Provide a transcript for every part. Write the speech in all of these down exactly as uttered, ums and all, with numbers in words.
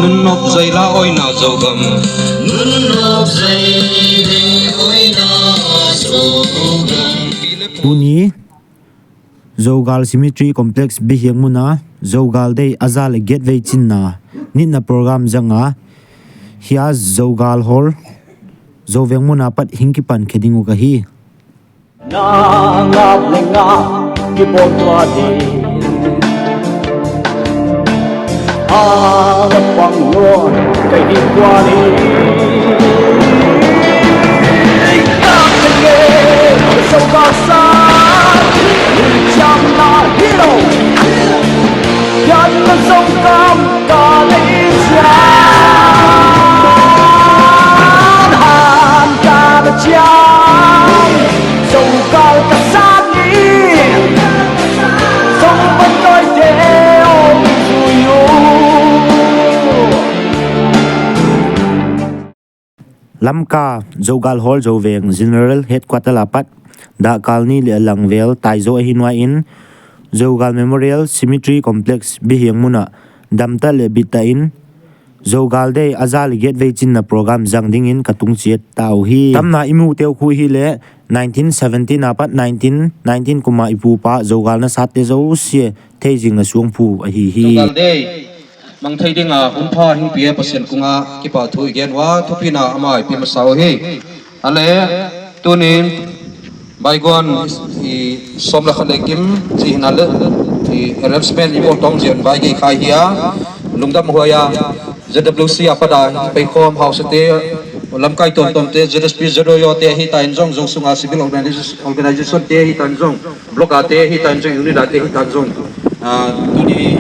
Nunnop zaila oina Zogam. Tuni Zogal Cemetery Complex bihiang muna Zogal Day a za le giat vei cinna nitna program zanga hia Zogal Hall Zoveng muna pat hing kipan khia ding uh ka hi. Na ngap le ngap kibawl tua ding. A pang luat ka hi tua ding. Ka kene ka so ka sa. Ciam na hi lo. Yan na zong kam ka lei cian. Han ka la cian. Zong kal ka san ni. Zong ban koi te ong zui uh. Lamka Zogal Hall Zoveng General Headquarter a pat dahkal ni le a langvel taizo ahi nuai in Zogal Memorial Cemetery Complex bihiang munah damtah le bittah in Zogal Day a za le giat vei cinna program zang dingin ka tungciat ta uh hi. Tamna i muhte uh khu hi le nineteen seventeen a pat nineteen nineteen kuma i pupa Zogal na sate zosia theizing na suangphu ahi hi. Zogal Day mang thei dinga hun pha hingpi e Pasian kunga kipa thu i gen ua thupina ama i pi masa uh hi. Ale tunin baiguan i sawm le khat le kim ci hina le i arrangement i bawl tawng zian bai gei khai hi a lungdam huai a Z W C a pada peikhawm hausate lamkai tuamtuamte Z S P Z O te ahi ta in zong Zo sunga civil organization te ahi ta in zong block a te ahi ta in zong unit a te ahi ta in zong tuni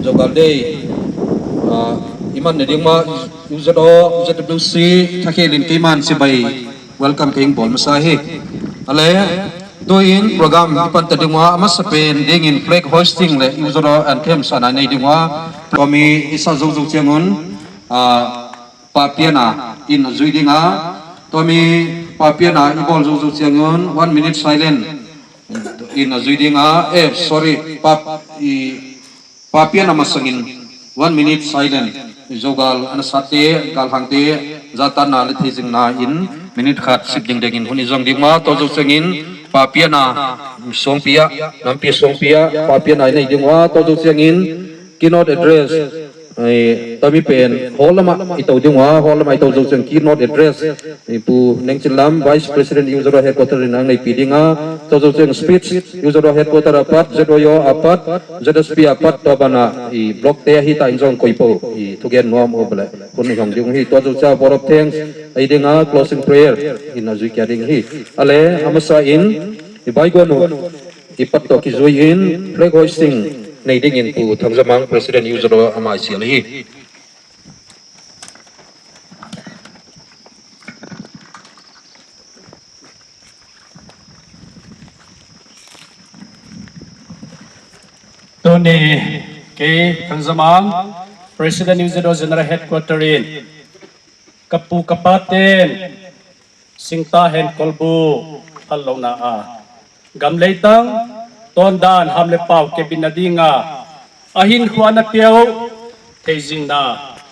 Zogal Day i man ne ding ma U Z O U Z W C thakhelin keiman sibai welcome kei bawl masa hi. Ale tuin program i panta ding ua a masa pen dingin flag hoisting le U Z O anthem sana nei ding ua promi i sa zongzong ciangun papiana in a zui dinga tuami papiana i bawl zongzong ciangun one minute silent in a zui dinga eh sorry pap i papiana masangin one minute silent Zogal a nasate galhangte zatanna le theizingna in minute khat sip dingdengin hun i zong ding ua tawzo ciangin papiana suangpia nampi suangpia papiana i nei ding ua tawzo ciangin keynote address tami pen hall lama i to ding ua hall lama i to zo ciang keynote address Pu Nengcin Lam Vice President U Z O Headquarter in ang neipi dinga tawzo ciang speech U Z O Headquarter a pat Z O A a pat Z S P a pat tua bana i block te ahi ta in zong koipo i thugen nuam uh bale hun i hong ding hi tawzo ciang vote of thanks ahi dinga closing prayer in a zui kia ding hi. Ale a masa in i baiguan uh i pat tawh kizui in flag hoisting nei dingin Pu Thang Za Mang President U Z O a mai sial hi. Tuni kei Thang Za Mang President U Z O General Headquarter in ka pu ka pa ten singta hen kolbu phal lohna a gam leitang tawndan ham le pau kebin nadinga a hinkhua na pia uh theizingna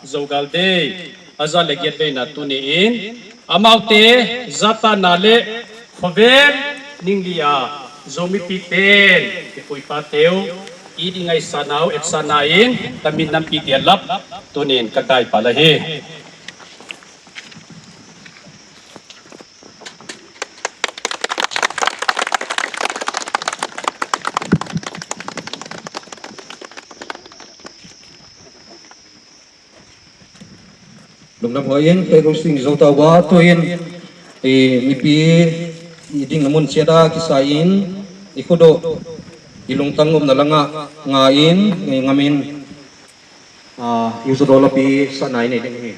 Zogal Day a za le giat veina tuni in amaute zatanna le khuavel ningli a Zomipi ten i puipa teu i ding ai sanau et sana in tamin nampi tian lap tunin ka kai pala hi. Lungdam huai in pek hosting zo ta ua tuin i mipi i ding na mun ciat a kisa in i khudo i lungtang ngopna langa nga in i ngamin Yu Zo Daw lapi sa nai nei ding hi.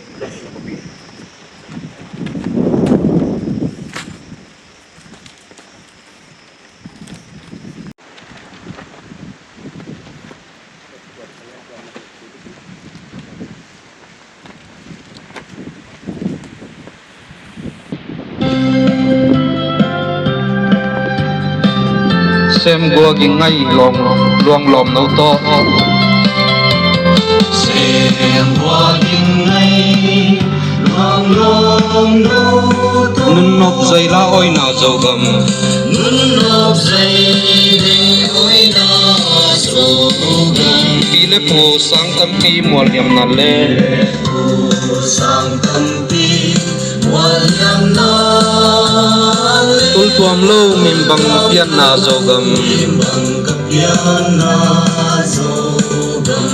Sem gua ging ngai luang luang lawm no tawh. Sem gua ging ngai luang lawm no tawh. Nunnop zaila awina Zogam. Nunnop zaila awina Zogam. Pi le pu sang tampi mualliamna le. Sang tampi mualliamna le. Tultuam lo minbang pianna Zogam. Minbang ka pianna Zogam.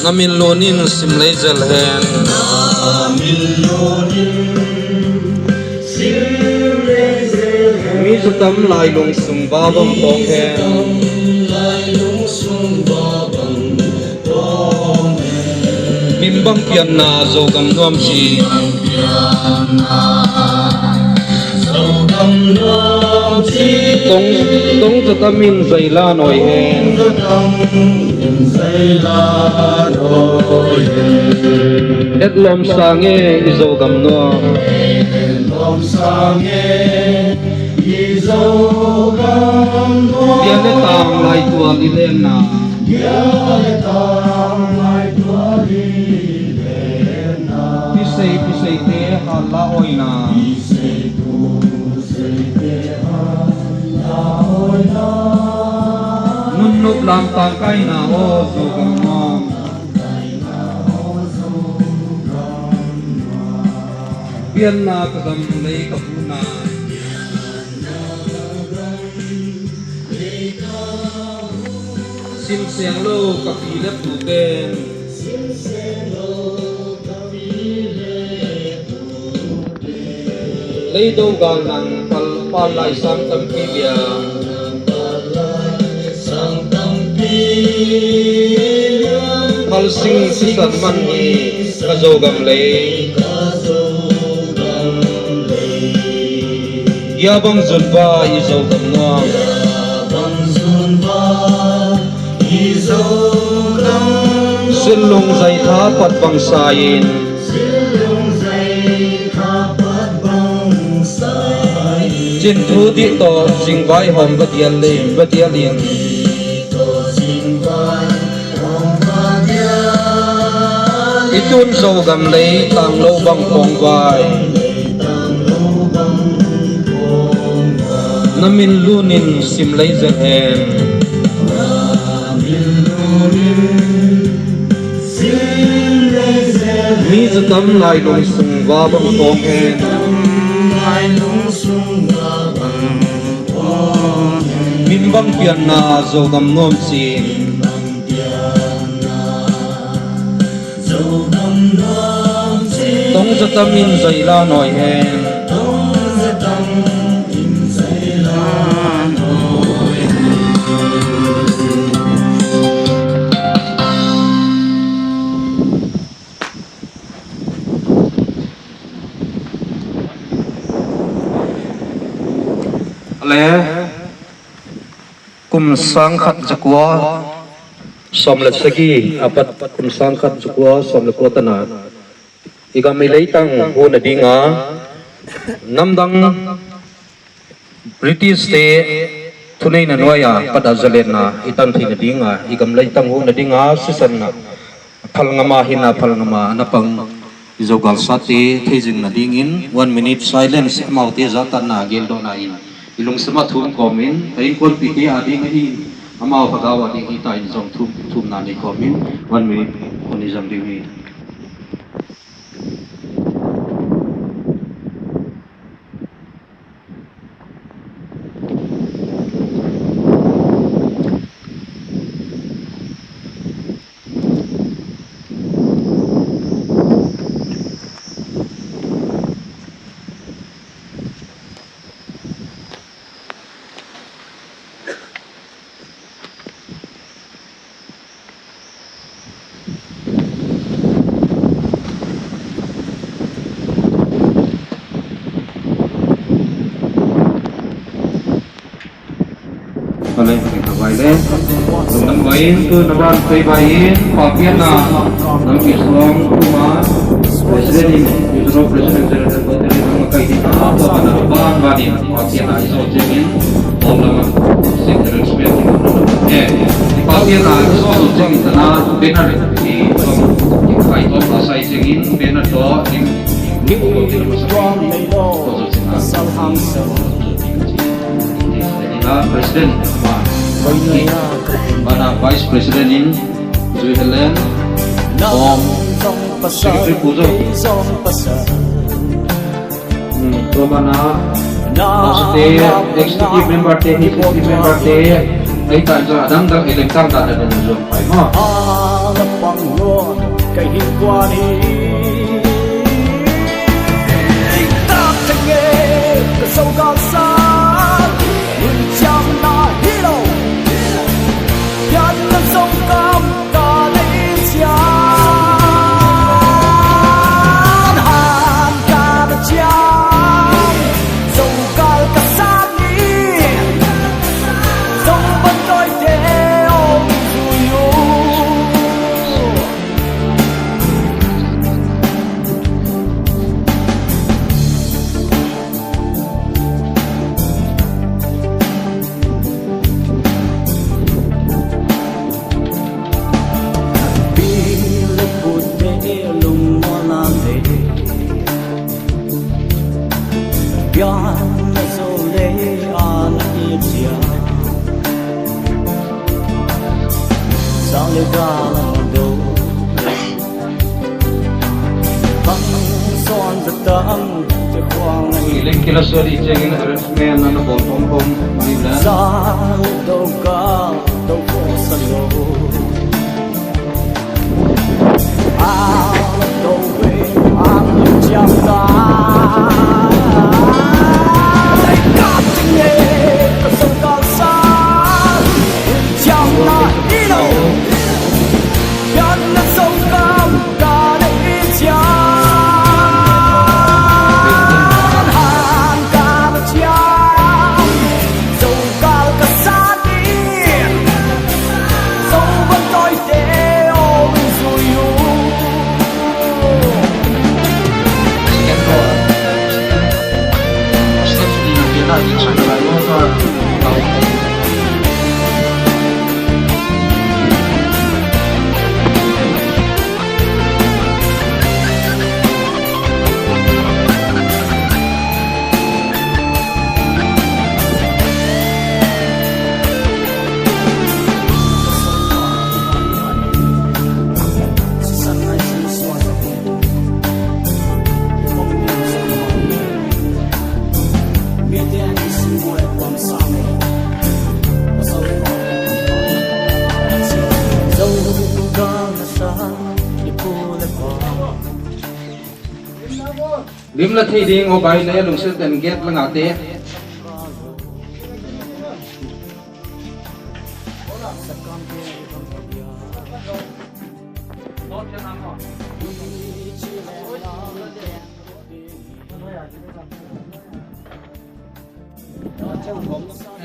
Na min lunin sim lei zel hen. Na min lunin sim lei zel hen. Mi zatam lailung sung ba bang pawng hen. Lailung sung ba bang Minbang pianna Zogam nuam ci. Tong, tong zatamin zaila nawi hen. Et lawm sang e i Zogam nuam. Lawm sang e i Zogam nuam. Pian le tang lai tual i lenna. Pisei, piseite hal la awina. Nunnop lamtang kaina aw Zogam nuam. Pianna ka gam lei ka buhna. Simseng lo ka pi le pu ten. Leido gal nang pal, pal lai sang tampi bia. Pal sing sisan man hi ka Zogam lei. Ia bang zun ba i Zogam nuam. Sinlung zaitha pat bang sa in. Cin thu dih tawh zingvai hawm va dial le va dial in. I tun Zogam lei tang lo bang pawng vai. Na min lunin sim lei zel hen. Mi zatam lailung sung va bang pawng hen. Minbang pianna Zogam nuam cin. Tong zatamin zaila nawi hen. Ale. Kum sang khat zakua sawm le sagih a pat kum sang khat zakua sawm le kua tana i gam i leitang hu nadinga namdang British te thuneina nuai-a pat a zalenna i tan thei nadinga i gam leitang hu nadinga sisanna Phalngama hina phalngama na pang i Zogalsate theizing nadingin one minute silence amaute zahtakna geldawhna in i lungsim ah thum kawmin a innkuanpihte ading ahi amau Lhagao ading hita in zong thum, thumna nei kawmin one minute hun i zang ding hi. Vale, ka vai le. Lungdam vai in, tu na ban pei vai in, pa pianna, nam ki suang kuma, President in, Mizoram President General Secretary, nam kai Tua banah banbanin Pathian a i zawh ciangin, bawm lamah secretary spare in a lam, eh, Pathian a i zawh zawh ciangin tana banner i zawh, i khai tawm a sai ciangin banner tawh in, i zawh ciangin a, President ma, banah Vice President in Zui Helen, bawm secretary pu zawh. Hmm, tua banah, pastor te, executive member te, executive member te, ei tai zong a dangdang ei lengtang dan a den zong pai maw. A na pang lo, kei hin kuan hi. Ding tak teng e, ka so ka sa, mun ciang na hi lo. Yan na so kam, Leng kila suah dih ciangin arrangement na na bawl pawmpawm dih la. Lim la thei ding aw bai le lungsiat ten gate la ngate.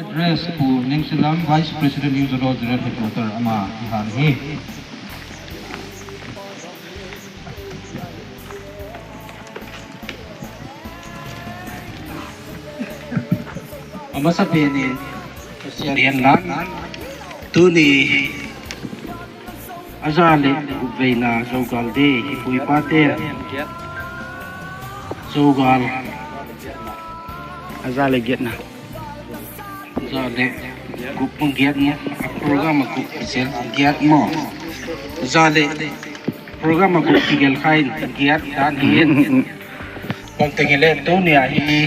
Address Pu Ning Silam, Vice President, Youth Zone General Headquarter, ama i han hi. A masa penin Pasian rian lan tuni a za le guk veina Zogal Day, i pu i pate Zogal a za le giatna. Za le guk pung giat maw? A program a guk pasal giat maw? Za le program a guk kigelh kha in giat dan hi in. Bangteng hi le tuni a hi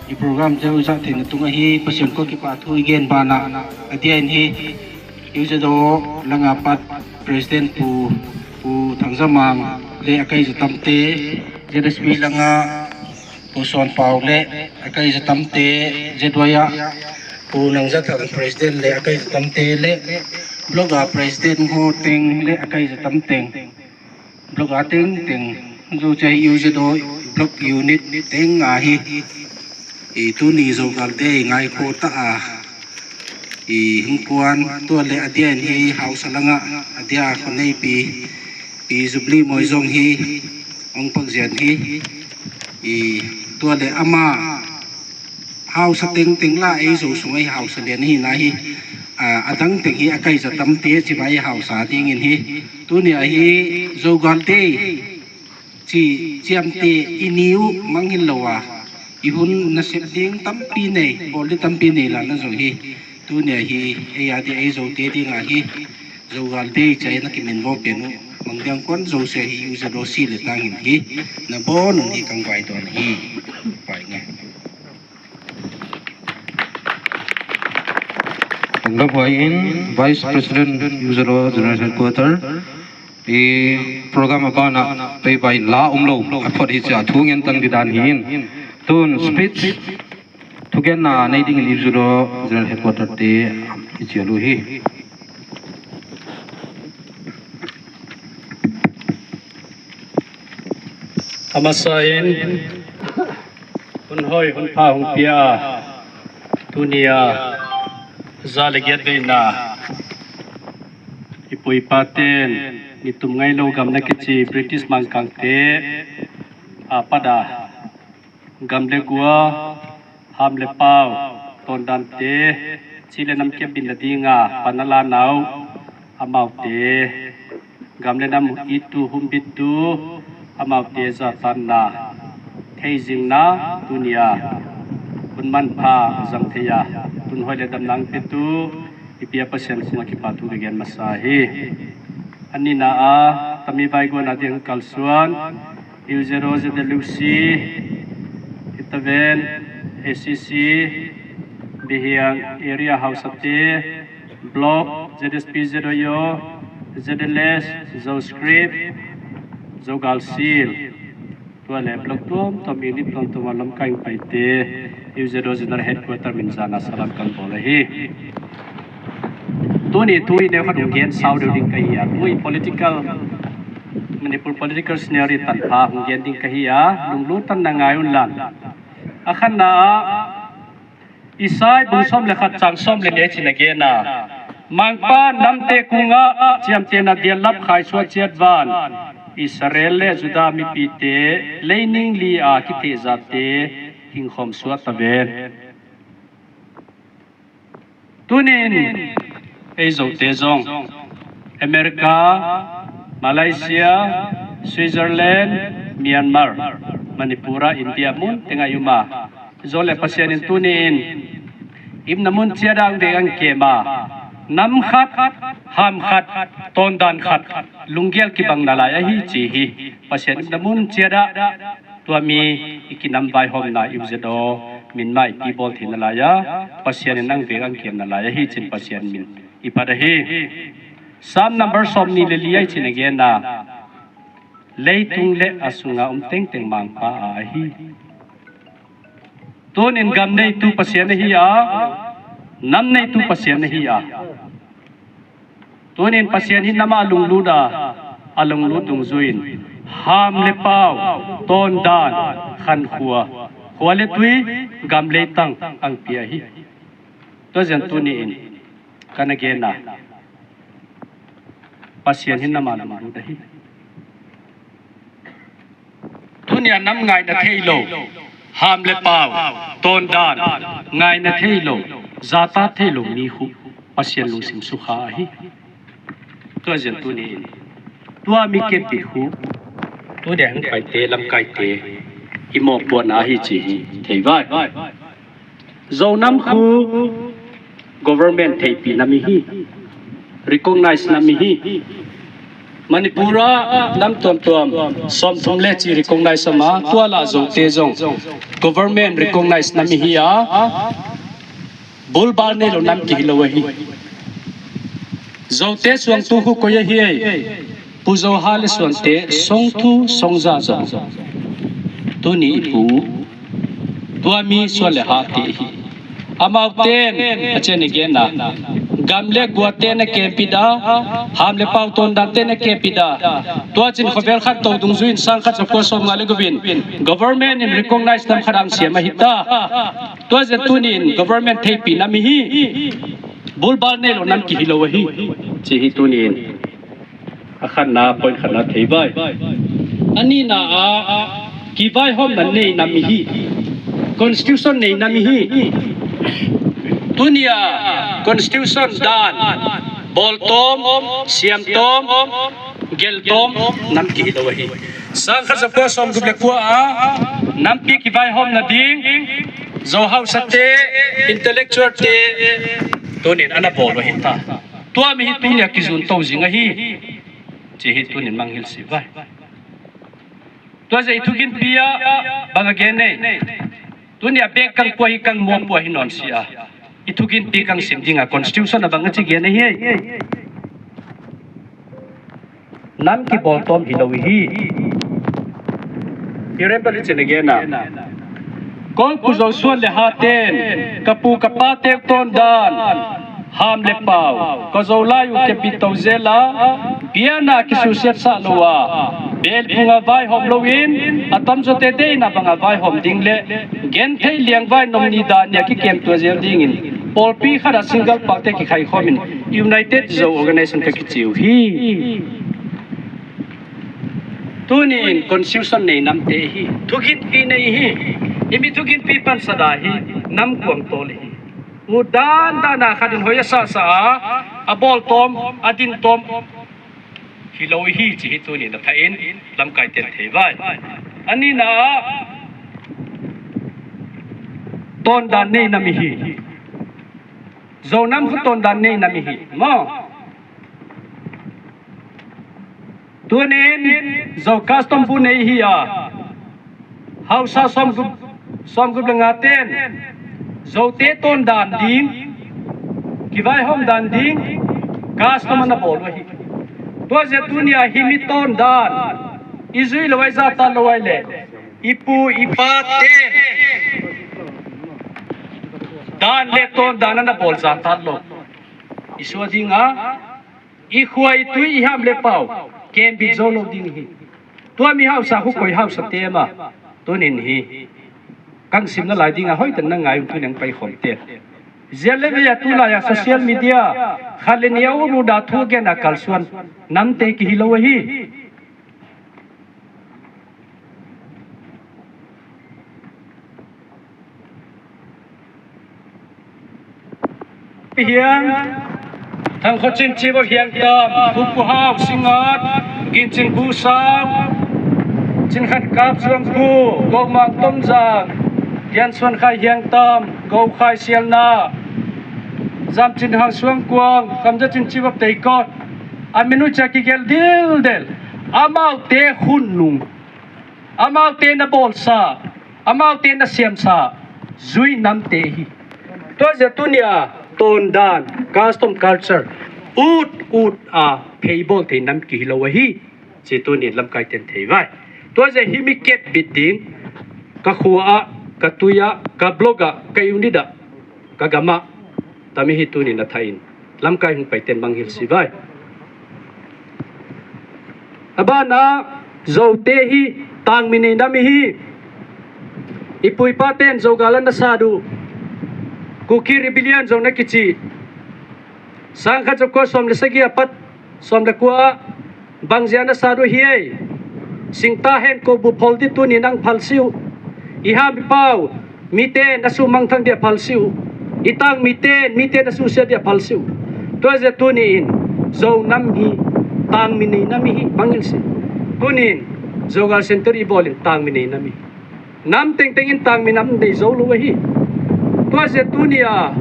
i program zeu zah theihna tungah hi Pasian kua kipahthu i gen banah a dia in hi U Z O langa pat President Pu, Pu Thang Za Mang le a kai zatamte, Z S P langa Pu Suan Pau le a kai zatamte, Z Y ah Pu Nang Za Thang President le a kai zatamte le Block a President Ngo Teng le a kai zatamteng, Block a tengteng, zu cia U Z O Block Unit teng a hi. I tuni Zogal Day ngaikhaw ta a i hung kuan tua le a dia in hi hausa langa a dia khuaneipi Pi Zubli Mawi zong hi hong pakzian hi. I tua le ama hausa tengteng la ei Zo sung ei hausa lian hi na hi. A, a dang teng hi a kaisa tamte ci vai hausa dingin hi. Tuni a hi Zogal Day ci ciamte i ni uh mangngilh lo a, i hun nasep ding tampi nei, bawl ding tampi nei la na zong hi. Tuni a hi ei a di ei Zote ding a hi. Zogal Day ci a na kimin vaw pen uh. Mangdiang kuan Zo sia hi U Z O si le tangin hi. Na bawn un hi kang vai tuan hi. Pai ngai. Kong dam huai in Vice President U Z O General Headquarter i program a banah pei bai la um lo a phot hi cia thu ngen tang di dan hi in. Tun speech thugenna nei dingin U Z O General Headquarter te i cial uh hi. A masa in hun hoi hun pha hong pia a, tuni a za le giat veina i pu i pa ten nitum ngai lo gam na kici British mangkangte a pat a gam le gua, ham le pau, tawndante, ci le nam kiap bin la dinga pan a la nau amaute, gam le nam ittu humbittu amaute zatanna theizingna tuni a hun manpha zang thei a hun hoi le damna ang petu i pia Pasian kung a kipa thu ka gen masa hi. A nina a tami vaiguana ding kalsuan U Z O Z L U C, Itaven, A C C, Bihiang Area Hausate, Block, Z S P, Z O, Z L S, Zo Script, Zogal Sil. Tua le block tuamtuam, unit tuamtuam a lamkai paite U Z O General Headquarter min zana salam kan bawl ahi. Tuni thu i neu khat hong gen sau deuh ding ka hi a, tui political, Manipur political scenario tanpha hong gen ding ka hi a, lunglut tanna ngai un lan. A khatna ah Isai bung sawm le khat cang sawm le nih a cin a gen a, Mangpa namte kungah ciamtehna diallap khaisuah ciat van Israel le Judah mipite leining li a kitehzate hingkhawm suah ta ven. Tunin ei Zote zong America, Malaysia, Switzerland, Myanmar, Manipur a India mun tengah i um a, Zo le Pasian in tuni in ipna mun ciat ah ang vek ang kem a, nam khat, ham khat, tawndan khat, lunggel kibang na lai ahi ci hi. Pasian ipna mun ciat ah tua mi i kinam vaihawmna i U Z O min mah i pi bawl theihna lai a, Pasian in ang vek ang kem na lai ahi cin Pasian min i phat ahi. Psalm number sawm nih le li a i cin a gen a, leitung le a sunga um tengteng Mangpa a ahi. Tunin gam neitu Pasian ahi a, nam neitu Pasian ahi a. Tunin Pasian hi nam ah a lunglut a, a lunglut dungzui in ham le pau, tawndan, khankhua, khua le tui, gam leitang ang pia hi. Tua zian tuni in ka na gen a, Pasian hi nam ah lunglut ahi. Tunia nam ngaina thei lo, ham le pau, tawndan ngaina thei lo, zata thei lo mi khu Pasian lungsim sukha ahi. Tua zian tuni in tua mi kepit khu tunia hang paite lamkaite i mawkbuatna ahi ci hi thei vai. Zo nam khu government theihpih nam i hi, recognize nam i hi. Manipur ah nam tuamtuam sawmthum le ci recognize a, tua lah Zote zong government recognize nam i hi a, bulbal nei lo nam kihi lo ahi. Zote suangtu khu koi ahi ei? Pu Zo ha le suante songthu songza zong tuni i pu tua mi suan le hate hi. Amauten a cian i genna gam le guate na kempit a, ham le pau tawndante na kempit a, tua cin khuavel khat to dungzui in sang khat za kua sawm nga le guvin government in recognize nam khat ang siam ahi ta. Tua zia tuni in government theihpih nam i hi. Bulbal nei lo nam kihi lo ahi ci hi tuni in. A khatna point khatna thei vai. A nihna ah kivaihawmna nei nam i hi. Constitution nei nam i hi. Tuni-a constitution dan bawltawm, siamtawm, geltawm nam kihi lo ahi. Sangkhat zakua sawmguk le kua a nampi kivaihawmna ding Zo hausate, intellectualte tunin ana bawl uh ahi ta. Tua mi hi tuni-a kizun to zing ahi, ci hi tunin mangngilh si vai. Tua zia i thuginpi ah bang a gen ei? Tuni-a bek kang pua hi, kang mua pua hi nawn si a, i thuginpi kang sim dingah constitution ah bang a ci gen ahi ei? Nam kibawltawm hi lo i hi. I rem pali cin a gen a, ko Pu Zo Suan le Haten, ka pu ka pate uh tawndan, Ham le Pau, ka Zolai uh kepbit to zel a, pianna kisusiatsah lo a, belphung a vaihawm loin a tamzawte deihna banga vaihawm ding le gentheih liangvai nomni dan nia kikemtua zel dingin pawlpi khatah single party kikhaikhawmin United Zo Organization ka kici uh hi. Tuni-in constitution nei namte hi, thuginpi nei hi. I mi thuginpi pansa da hi, nam kuang tawl hi. Ut dan dana khatin hoi a sahsa a, a bawltawm, a dintawm hi lo i hi, ci hi tuni na thahin lamkaiten thei vai. A nina ah tawndan nei nam i hi. Zo nam khu tawndan nei nam i hi maw? Tunin Zo custom bu nei hi a, hausa sawmguk, sawmguk le ngaten Zote tawndan ding, kivaihawm dan ding custom ana bawl uh ahi. Tua zia tuni-a hi mi tawndan i zui lo ai, zahtak lo ai leh i pu i paten dan le tawndan ana bawl zahtak lo. I suah dingah i khua i tui i Ham le Pau kembit zo lo ding hi. Tua mi hausa khu koi hausa te mah? Tunin hi kang simna lai dingah hoihtak na ngai un, tuni ang paikhawm te. Zia le vei a tulai a social media khat le nih a ut ut a thu gen a kalsuan namte kihi lo ahi. Hiang, Thangkhawcin Civop hiang tam, Khupu Hau, Singat, Gincin Busau, Cinkhat Kap Suangku, Gomang Tomzang, Tiansuan Khai hiang tam, Go Khai Sialna, Zamcin Hang Suangkuang, Kamzacin Civop Teikot, a min uh cia kigel dildel, amaute hun nung, amaute na bawlsa, amaute na siamsa zui namte hi. Tua zia tuni-a tawndan, custom culture ut ut a pheibawl thei nam kihi lo ahi, ci tuni lamkaiten thei vai. Tua zia hi mi kepbit ding ka khua ah, ka tui ah, ka blog ah, ka unit ah, ka gamah tami hi tuni na thahin lamkai hong paiten mangngilh si vai. A banah Zote hi tangmi nei nam i hi. I pu i paten Zogal a na sat uh, Kuki Rebellion zong na kici, sangkhat zakua sawm le sagih a pat sawm le kua ah bangzia na sat uh hi ei? Singta hen ko bu phol dih, tuni nang phal si uh. I Ham i Pau mite na sumangthang dih a phal si uh. I tang mite, mite na susia dih a phal si uh. Tua zia tuni-in Zo nam hi, tangmi nei nam i hi, mangngilh si. Tuni-in Zogal Center i bawl in tangmi nei nam i hi. Nam tengteng in tangmi nam nei zo lo ahi. Tua zia tuni-a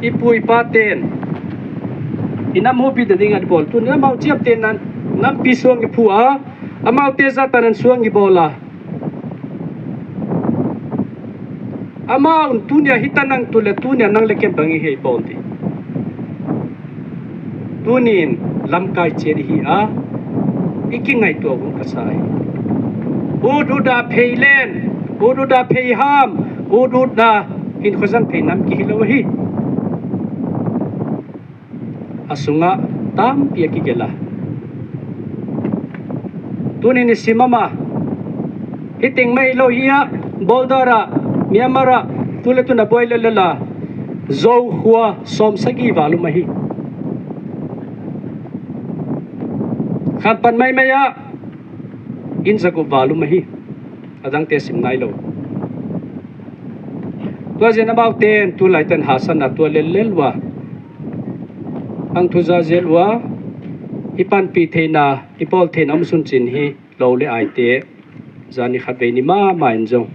i pu i paten i nam hupih nadingah i bawl, tuni amau ciaptehna nampi suang i phu a, amaute zahtakna suang i bawl a, amau tuni-a hita nang tu le tuni-a nang le ken bang i hei bawl dih. Tuni-in lamkai ciat i hi a, i kingaihtuah hun ka sa hi. Ut ut a phei len, ut ut a phei ham, ut ut a hinkhua zang phei nam kihi lo ahi. A sungah tampi a kigelh a, tunin i sim a mah, hih teng mah hi lo hi a, border ah, Myanmar ah tu le tun a buai lel lel a, Zokhua sawmsagih val um ahi. Khampat maimai ah inn zagup val um ahi. A dangte sim nai lo. Tua zia amaute in tu laitakin hasatna tua lellel uh a, ang thu zazel uh a, i panpih theihna, i bawl theihna om sun cin hi lo le aite, zani khatvei ni mahmah in zong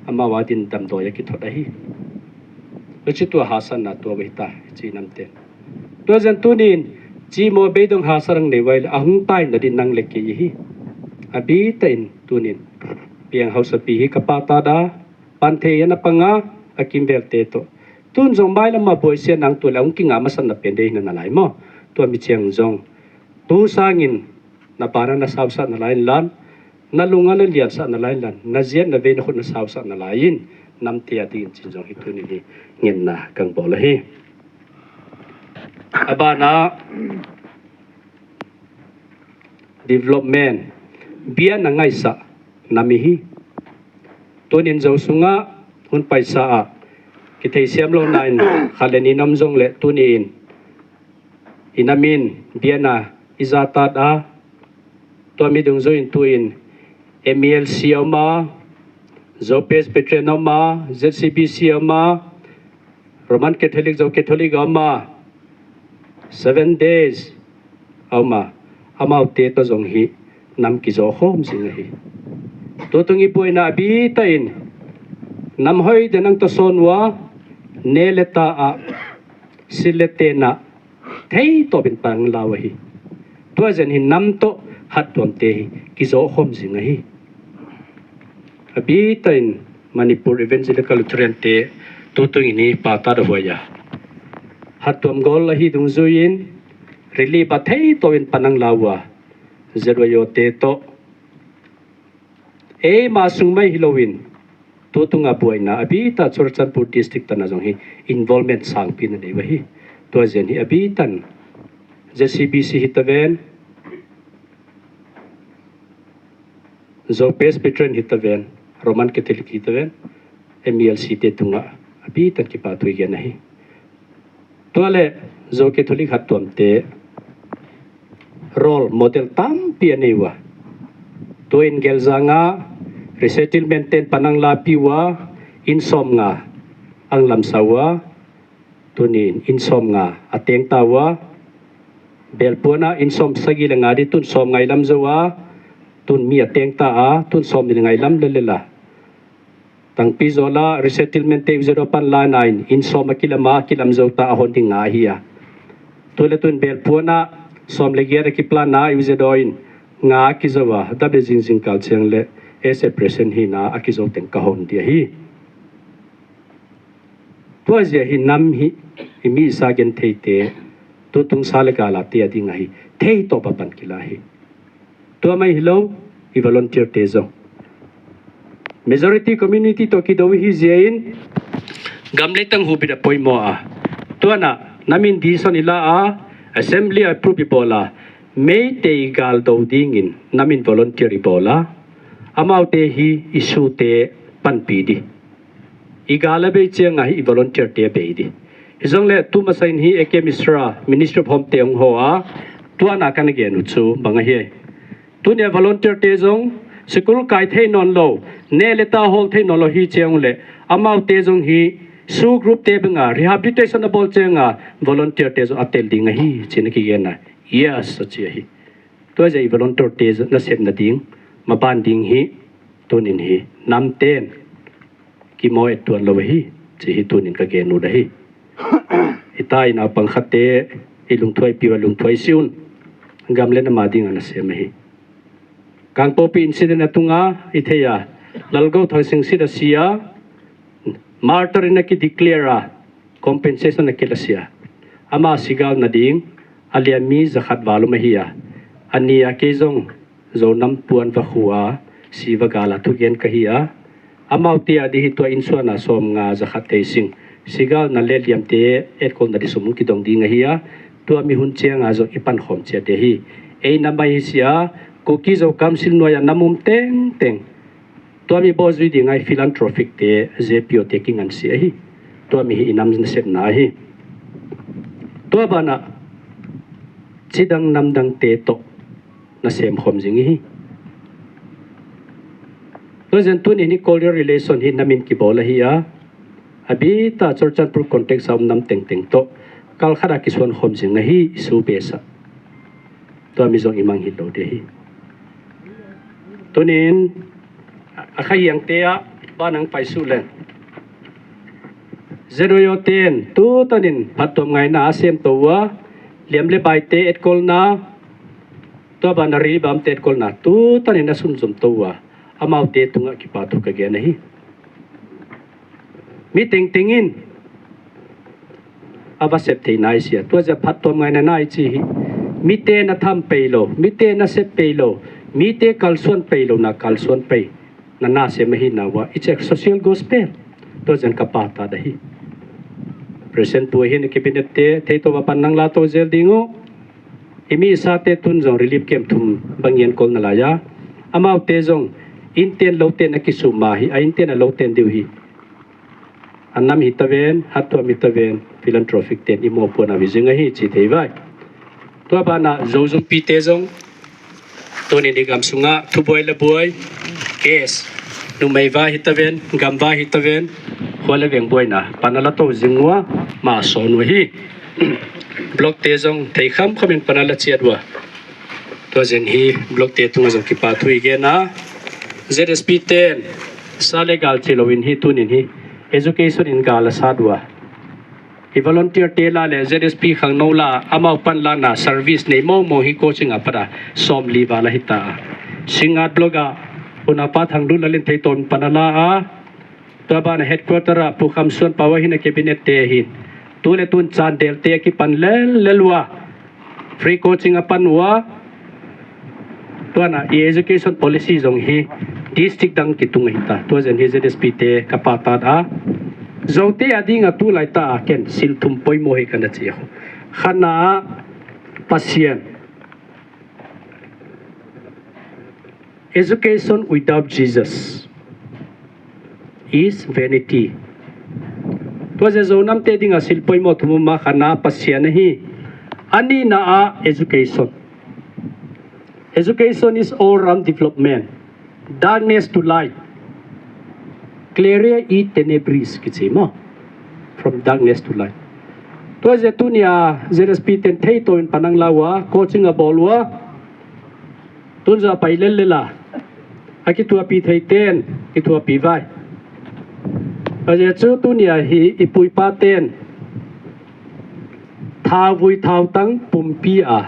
amau a ding damdawi a kithot ahi. Tua ci tua hasatna tua uh hi ta, ci namte. Tua zia tuni in ci maw bei dong hasat ang nei vai le a hung tai na ding nang le kei hi. A bitakin tuni in piang hausapi hi ka pahtawi a, pan thei a na pang a, a kimvelte tawh. Tun zong mailam a buaisia nang tu le a hung kingah masatna pen dei hi na na lai maw. Tua mi ciang zong tu sangin na pana na sausah na lai in lan, na lunga na liansah na lai in lan, na ziat na vei na khut na sausah na lai in, namte a dingin cin zong hi tuni in hi ngetna kang bawl ahi. A bana development, bia na ngaisah nam i hi. Tunin Zo sungah hun paisa ah kitheisiam lo na in khat le nih nam zong le tuni in i nam in biana i zatat a, tua mi dungzui in tu in M E L C a om a, Zo Presbyterian a om a, Z C B C a om a, Roman Catholic, Zo Catholic a om a, Seven Days a om a, amaute tawh zong hi nam kizaw khawm zing ahi. Tutung i buaina a bita in nam hoi den ang tawh sawn uh a, ne le ta ah, sil le tenah thei tawpin pan lau ahi. Tua zia hi nam tawh hattuamte hi kizaw khawm zing ahi. A bita in Manipur Evangelical Lutheran te tutung in hi pahtawi a, hattuam gawl ahi dungzui in relief a thei tawpin pan ang lau a, Z Y O te tawh eima sung mai hi loin tutung a buaina a bita Churachandpur District tan a zong hi involvement sangpi na nei uh ahi. Tua zia hi a bita in Z C B C hi ta ven, Zo Presbyterian hi ta ven, Roman Catholic hi ta ven, M E L C te tungah a bita in kipahthu i gen ahi. Tua le Zo Catholic hattuamte role model tampi a nei uh a, tua in Gelzang ah resettlement ten pan ang lapi uh a, inn sawmnga ang lamsa uh a, tuni in inn sawmnga a tengta uh a, Belpuan ah inn sawmsagih le nga ding tun sawmnga i lam zo a, tun mi a tengta a, tun sawmnih le nga i lam lel a. Tangpi zaw la resettlement te i uzedo pan la na in inn sawm a kilam a, kilam zo ta a hon ding nga ahi a. Tu le tun Belpuan ah sawm le giat a kiplan a i uzedo in nga a kizo a, dap le zingzing kal ciang le as a present hi na a kizo teng ka hon ding ahi. Tua zia hi nam hi i mi i sa gen theite, tutung sa le gala te a ding ahi, thei tawp a pan kila hi. Tua mai hi lo, i volunteer te zong majority community tawh kido hi zia in gam leitang hupit a poimaw a. Tuana nam in decision i la a, assembly a approve i bawl a, Meitei gal do dingin nam in volunteer i bawl a, amaute hi i sute panpih ding. I gal a bei ciangah hi i volunteer te a bei ding. Hi zong le tu masa in hi A K Mishra, Ministry of Home te hong haw a, tuana kan gen uh cu bang ahi. Tunia volunteer te zong sikul kai thei nawn lo, ne le ta hawl thei nawn lo hi ciang uh le amaute zong hi su group te banga rehabilitation a bawl cianga volunteer te zong a tel ding ahi cin a kigen a. Yes, a ci ahi. Tua zia i volunteer te nasep nading, maban ding hi, tunin hi namten kimaw et tuan lo ahi, ci hi tunin ka gen ut ahi. I ta i naupang khatte i lungthuai piu a lungthuai si un. Gam le nam a ding a nasem ahi. Kangpokpi incident a tunga i thei a, Lalgo Thang Sing Sit a si a, martyr in a kideclare a, compensation a kila sia. Ama sigal nading a liammi zakhat val um ahi a, a ni a kei zong Zo nam puan va khu a, si va gal a thugen ka hi a, amaute a dih hi tua innsuan a sawm nga zakhat thei sing sigal na le liamte etkol na di sum kidong ding ahi a, tua mi hun cianga zong i pankhawm ciat dih hi. Ei na mai hi sia, Kuki Zo Council nuai a nam um tengteng tua mi bawzui dinga i philanthropic te, Z P O te kingan si ahi. Tua mi hi i nam nasepna ahi. Tua banah cidang namdang te tawh nasem khawm zing ihi. Tua zan tunin hi cordial relation hi nam in kibawl ahi a, a bita Churachandpur context a om nam tengteng tawh kalkhat a kisuan khawm zing ahi i su besa. Tua mi zong i mangngilh lo ding hi. Tunin a kha hiangte ah banang paisuh leng ZYO ten tutanin phattuam ngaina a sem to uh a, liam le baite etkolna, tua bana ri bamte etkolna tutanin a sunzom to uh a, amaute tungah kipa thu ka gen ahi. Mi tengteng in a va sep thei nai sia, tua zia phattuam ngaina nai ci hi. Mite na tham pei lo, mite na sep pei lo, mite kalsuan pei lo, na kalsuan pei na na sem ahi na uh a, it's a social gospel. Tua zan ka pa ta da hi. President pu ahi na cabinet te thei to va pan nang la to zel ding uh. I mi i sate tun zong relief camp thum bang i enkol na lai a, amaute zong innten loten a kisum ma hi a, innten a loten diu hi. A nam hi taven, hattuam hi taven, philanthropic ten i mawpuan a vi zing ahi ci thei vai. Tua bana Zo zumpite zong tunin i gam sungah thubuai le buai, gas, numei vai hi taven, gam vai hi taven, khua le veng buaina pan a la to zing uh a, ma sawn uh ahi. Blockte zong thei khamkhamin pan a la ciat uh a, tua zan hi blockte tungah zong kipa thu i gen a, ZSP ten sa le gal ci loin hi tunin hi education in gal a sat uh a, i volunteer te la le ZSP khangno la amau pan lana service nei mawngmawng hi coaching a pat a sawmli val a hi ta a. Singngat block ah unaupa Thang Lun Lal in thei ton pan a la a, tua bana headquarter ah Pu Kham Suan Pau ahi na cabinet te ahi. Tu le tun Chandel te a kipan lellel uh a, free coaching a pan uh a, tuana i education policy zong hi district dang kitung ahi ta. Tua zan hi ZSP te ka pa ta a, Zote a dinga tu lai ta a ken sil thum poimaw hi ka na ci a. Khatna ah Pasian. Education without Jesus is vanity. Tua zia Zo namte dinga sil poimaw thum um a, khatna Pasian ahi. A nihna ah education. Education is all round development. Darkness to light. Clere e tenebris kici maw. From darkness to light. Tua zia tunia ZSP ten thei to in panang la uh a, coaching a bawl uh a, tun zah pai lellel a, a kithuapi thei ten kithuapi vai. A zia cu tunia hi i pu i pa ten thauvui thautang pumpi a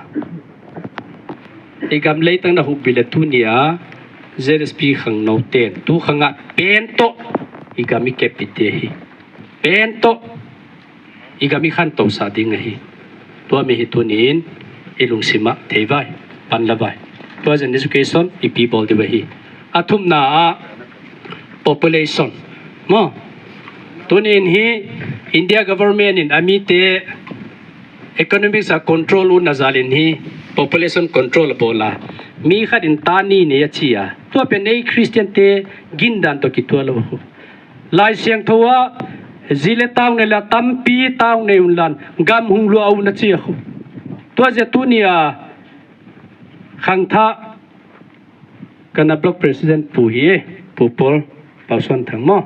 i gam leitang na hupbi le tunia ZSP khangno ten tu khangah pen tawh i gam i kep i te hi. Pen tawh i gam i khantosa ding ahi. Tua mi hi tunin i lungsimah thei vai, pan la vai. Tua zan education i pi bawl dih vai hi. A thumna ah population maw. Tunin hi India government in a mite economics a control uh na zalin hi population control a bawl a, mi khat in ta ni nei a ci a, tua pen ei Christian te gindan tawh kitual lo. Lai Siangtho ah zi le tau nei la tampi tau nei un lan gam hung lua un a ci a khu. Tua zia tunia khangthah kana block president pu hi e, Pu Paul Pau Suan Thang maw.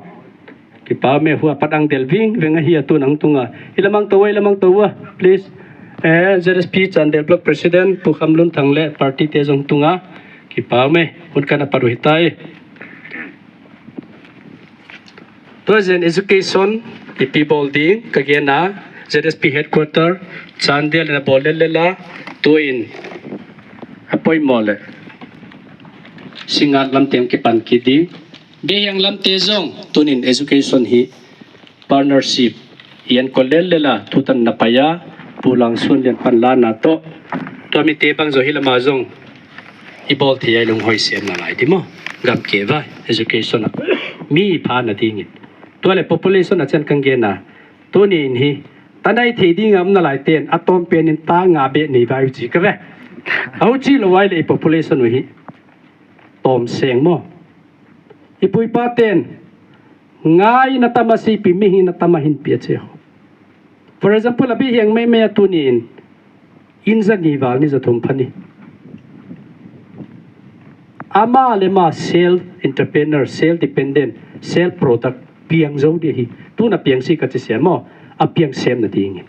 Kipa me hua pat ang del ving veng ahi a tu nang tunga. I lamang to a, i lamang to a, please. Eh, ZSP Chandel block president Pu Kham Lun Thang le party te zong tunga kipa me hun kana pat uh hi ta e. Tua zan education i pi bawl ding ka gen a, ZSP headquarter Chandel in a bawl lel lel a, tu in a poimaw le Singngat lamte kipan kit ding. Beihiang lamte zong tunin education hi partnership i enkol lel lel a, tutan na pai a, Pu Lang Suan Lian pan lana tawh tua mite bang zong hi lama zong i bawl thei a i lunghoi siam na lai dih maw. Gam ke vai education ah mi i pha na dingin. Tua le population a cian kan gen a, tuni in hi ta nai thei ding a om na lai ten a tawm pen in ta nga beh nei vai uh ci ka ve. A uh ci lo vai le i population uh hi tawm seng maw. I pu i pa ten ngai na tam a si pi, mihing na tam a hin pi a ci a. For example, a beihiang meimei a tuni in inn za ni val ni za thum pha ni. Ama le ama self entrepreneur, self dependent, self product piang zo dih hi. Tuna piang si ka ci sia maw, a piang sem na dingin.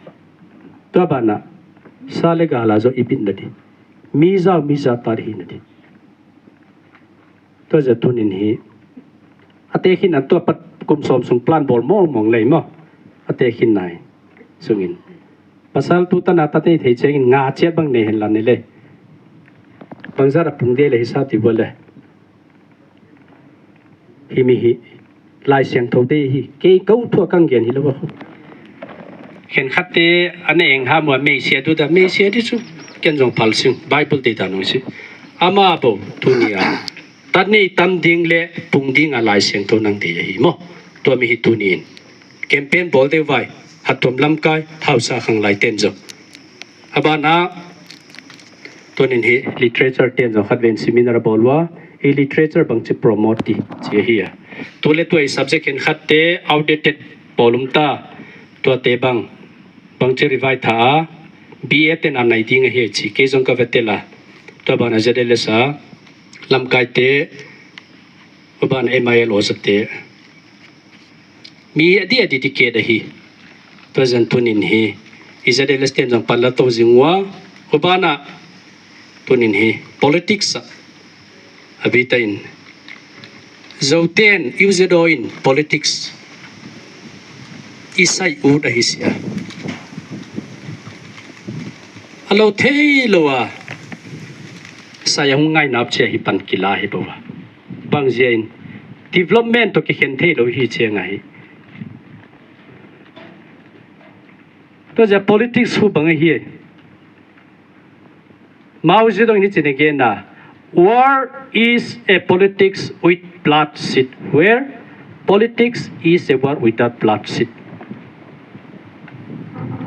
Tua banah sa le gala zo i bit na dih. Mi zau mi za ta dih hi na dih. Tua zia tunin hi a tekhin an tua pat kum sawm sung plan bawl mawngmawng lei maw. A tekhin nai sungin pasal tu tana ta nei thei ciangin nga ciat bang nei hen lan ni lei. Bangzat a pung de le hi sa ti bua le. Hi mi hi Lai Siangtho de hi. Kei ko thua kang gen hi lo a. Khen khatte a ne eng ha mua meisia tu da meisia di su. Ken zong phal sing Bible de da nong si. Ama bo tuni a tat nei tam ding le pung ding a Lai Siangtho nang de hi maw. Tua mi hi tuni in campaign bawl deuh vai. Hatuam lamkai hausa khang lai ten zong. A banah tunin hi literature ten zong khat ven seminar a bawl ua. I literature bangci promote ti ci ahi a. Tu le tua i subject hen khatte outdated pawl um ta. Tuate bang bangci revise tha a. B A ten a nai ding ahi a ci kei zong ka vete la. Tua banah Z L S a lamkaite. Tua banah M I L aw zate mi a di a di dikhet ahi. Tua zan tunin hi i Z L S ten zong pan la to zing ua. Tua banah tunin hi politics ah a bita in Zoten U Z O in politics i sai ut ahi sia. A lo thei lo a sai a hung ngainap cia hi pan kila hi bo a. Bang zia in development to kikhen thei lo hi ciang ahi. Tua zia politics hu bang ahi. Mao Zedong ni cin again na, war is a politics with bloodshed, where politics is a war without bloodshed.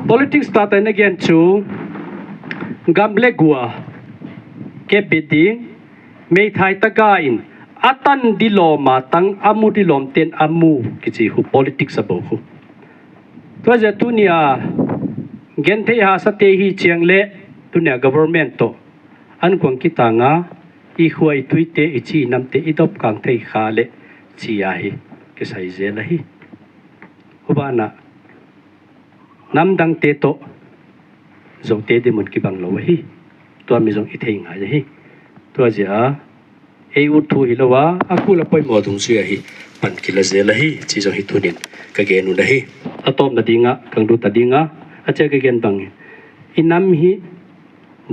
Politics tata in again cu gam le gua kepbit ding meithai taka in a tan dilawm a tang a mu dilawm ten a mu kici hu politics a bo hu. Tua zia tunia genthei hasate hi ciang le tunia government tawh an kuang kitanga i khua i tuite i ci i namte i dopkang thei kha le cia hi kisai zel ahi. Hubana namdangte tawh zote dimun kibang lo ahi. Tua mi zong i thei ngai ahi. Tua zia ei ut thu hi lo a a kul a poimawh dungzui ahi. Pan kila zel ahi ci zong hi tunin ka gen un ahi. A tawpna dingah kang duta dingah a cia ka gen bangin i nam hi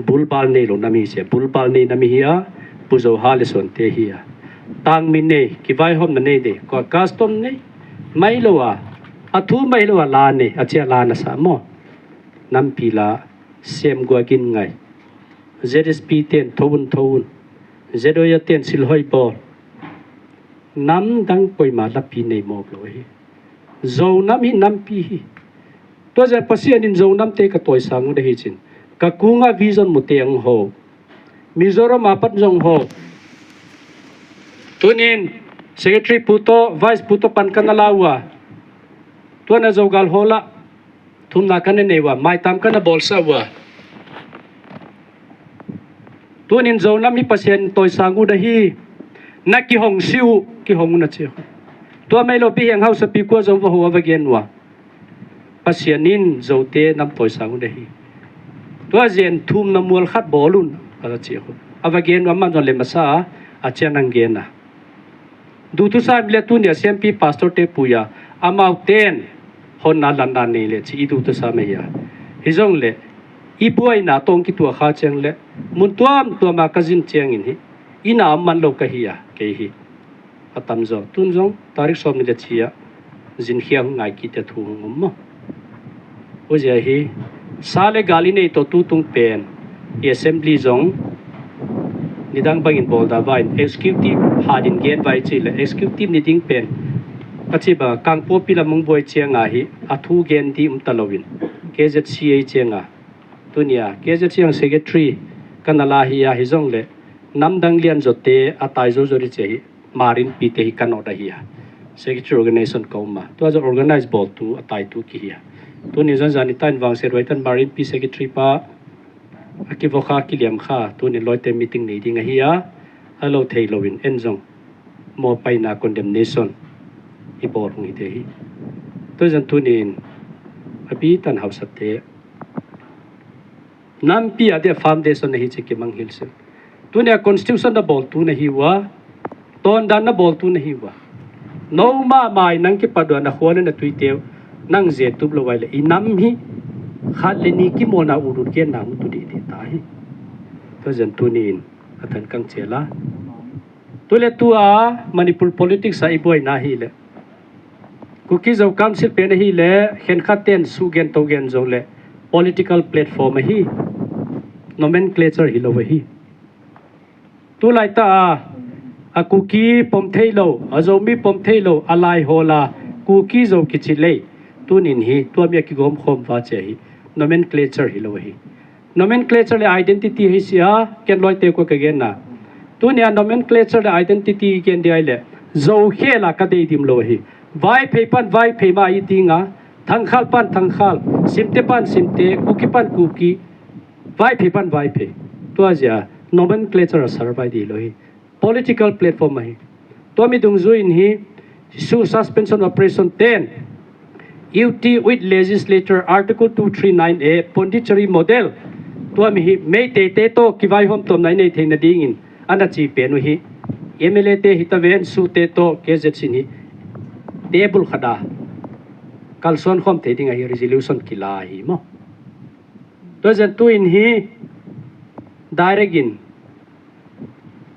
bulbal nei lo nam hi sia. Bulbal nei nam hi a buzo ha le suante hi a tangmi nei kivaihawmna nei nei kua custom nei mai lo a a thu mai lo a la nei a cia la na sa maw? Nampi la sem gua gin ngai. Z S P ten tho un tho un. Z O A ten silhoi bawl. Namdang koima lapi nei mawk lo hi. Zo nam hi nampi hi. Tua zia Pasian in zo namte ka tawisang uh ahi cin ka kunga vision mute ang ho. Mizoram a pat zong ho. Tunin secretary puto vice puto pan ka na la uh a. Tuana zogal ho lah thumna ka na nei uh a maitam ka na bawlsa uh a. Tunin zo nam hi Pasian tawisang uh ahi. Na kihong si uh kihong uh na ci uh. Tua mai lo pi hiang hausapi kua zong va ho a va gen uh a. Pasian in zote nam tawisang uh ahi. Tua zen thumna mual khat bawl un a va ci uh. A va gen uh a man zong le masa a cia nang gen a. Duhthusam le tunia siampi pastorte puia amau ten honna lanna nei le ci i duhthusam ahi a. Hi zong le i buaina tawng kitua kha ciang le mun tuamtuama ka zin ciangin hi i na om man lo ka hi a kei hi. A tamzaw tun zong tarik sawm ni le ci a zinkhia hong ngai kite thu hong om maw? Huzia hi sa le gal i nei tawh tutung pen i assembly zong nidang bangin bawl da vain executive hadin gen vai ci le executive niding pen ka ci banga kangpuapi lam hong buai cianga hi a thu gen di um ta loin K Z C A cianga tunia K Z C A ang secretary ka na la hi a hi zong le namdang lian zawte a tai zo zo di cia hi. Marinpite hi ka nawt ahi a. Secretary organization ka um a tua zong organize bawltu a taitu kihi a. Tuni zan zan i tain vangse ruai tan Marinpi secretary pa a kivokha kiliamkha tuni lawite meeting nei ding ahi a. a lo thei loin en zong mawhpaina condemnation i bawl hong hi thei hi. Tua zan tuni-in a bitan hausate nampi a dia foundation ahi ci kimang hilh sih. Tuni a constitution na bawltu na hi uh a, tawndan na bawltu na hi uh a, no mahmah in nang kipat uh a na khua le na tuite uh nang ze tup lo vai le i nam hi khat le ni kimawlna urut genna hong tu dihdih ta hi. Tua zan tuni-in a than kang cial a, tu le tu a Manipur politics a i buaina hi le Kuki Zo Council pen ahi le khenkhat ten su gen to gen zong le political platform ahi, nomenclature hi lo ahi. Tu laita a a Kuki pom thei lo, a Zomi pom thei lo, a Laihawl a Kuki Zo kici lei tunin hi tua mi a kigawm khawm va cia hi. Nomenclature hi lo ahi. Nomenclature le identity hi sia ken luaite kua ka genna. Tunia nomenclature le identity i gen dia le Zo khela ka dei dim lo ahi. Vaiphei pan Vaiphei mah i dinga, Thangkhal pan Thangkhal, Simte pan Simte, Kuki pan Kuki, Vaiphei pan Vaiphei. Tua zia nomenclature a survive di lo hi. Political platform ahi. Tua mi dungzui in hi su suspension operation ten, U T with legislature, Article two three nine A, Pondicherry model. Tua mi hi Meiteite to kivaihawm tawm nai nei theina dingin ana ci pen uh hi. M L A te hi ta ven sute to K Z sin hi table khada kalsuan khawm thei ding ahi resolution kila hi maw. Tua zan tu in hi direct in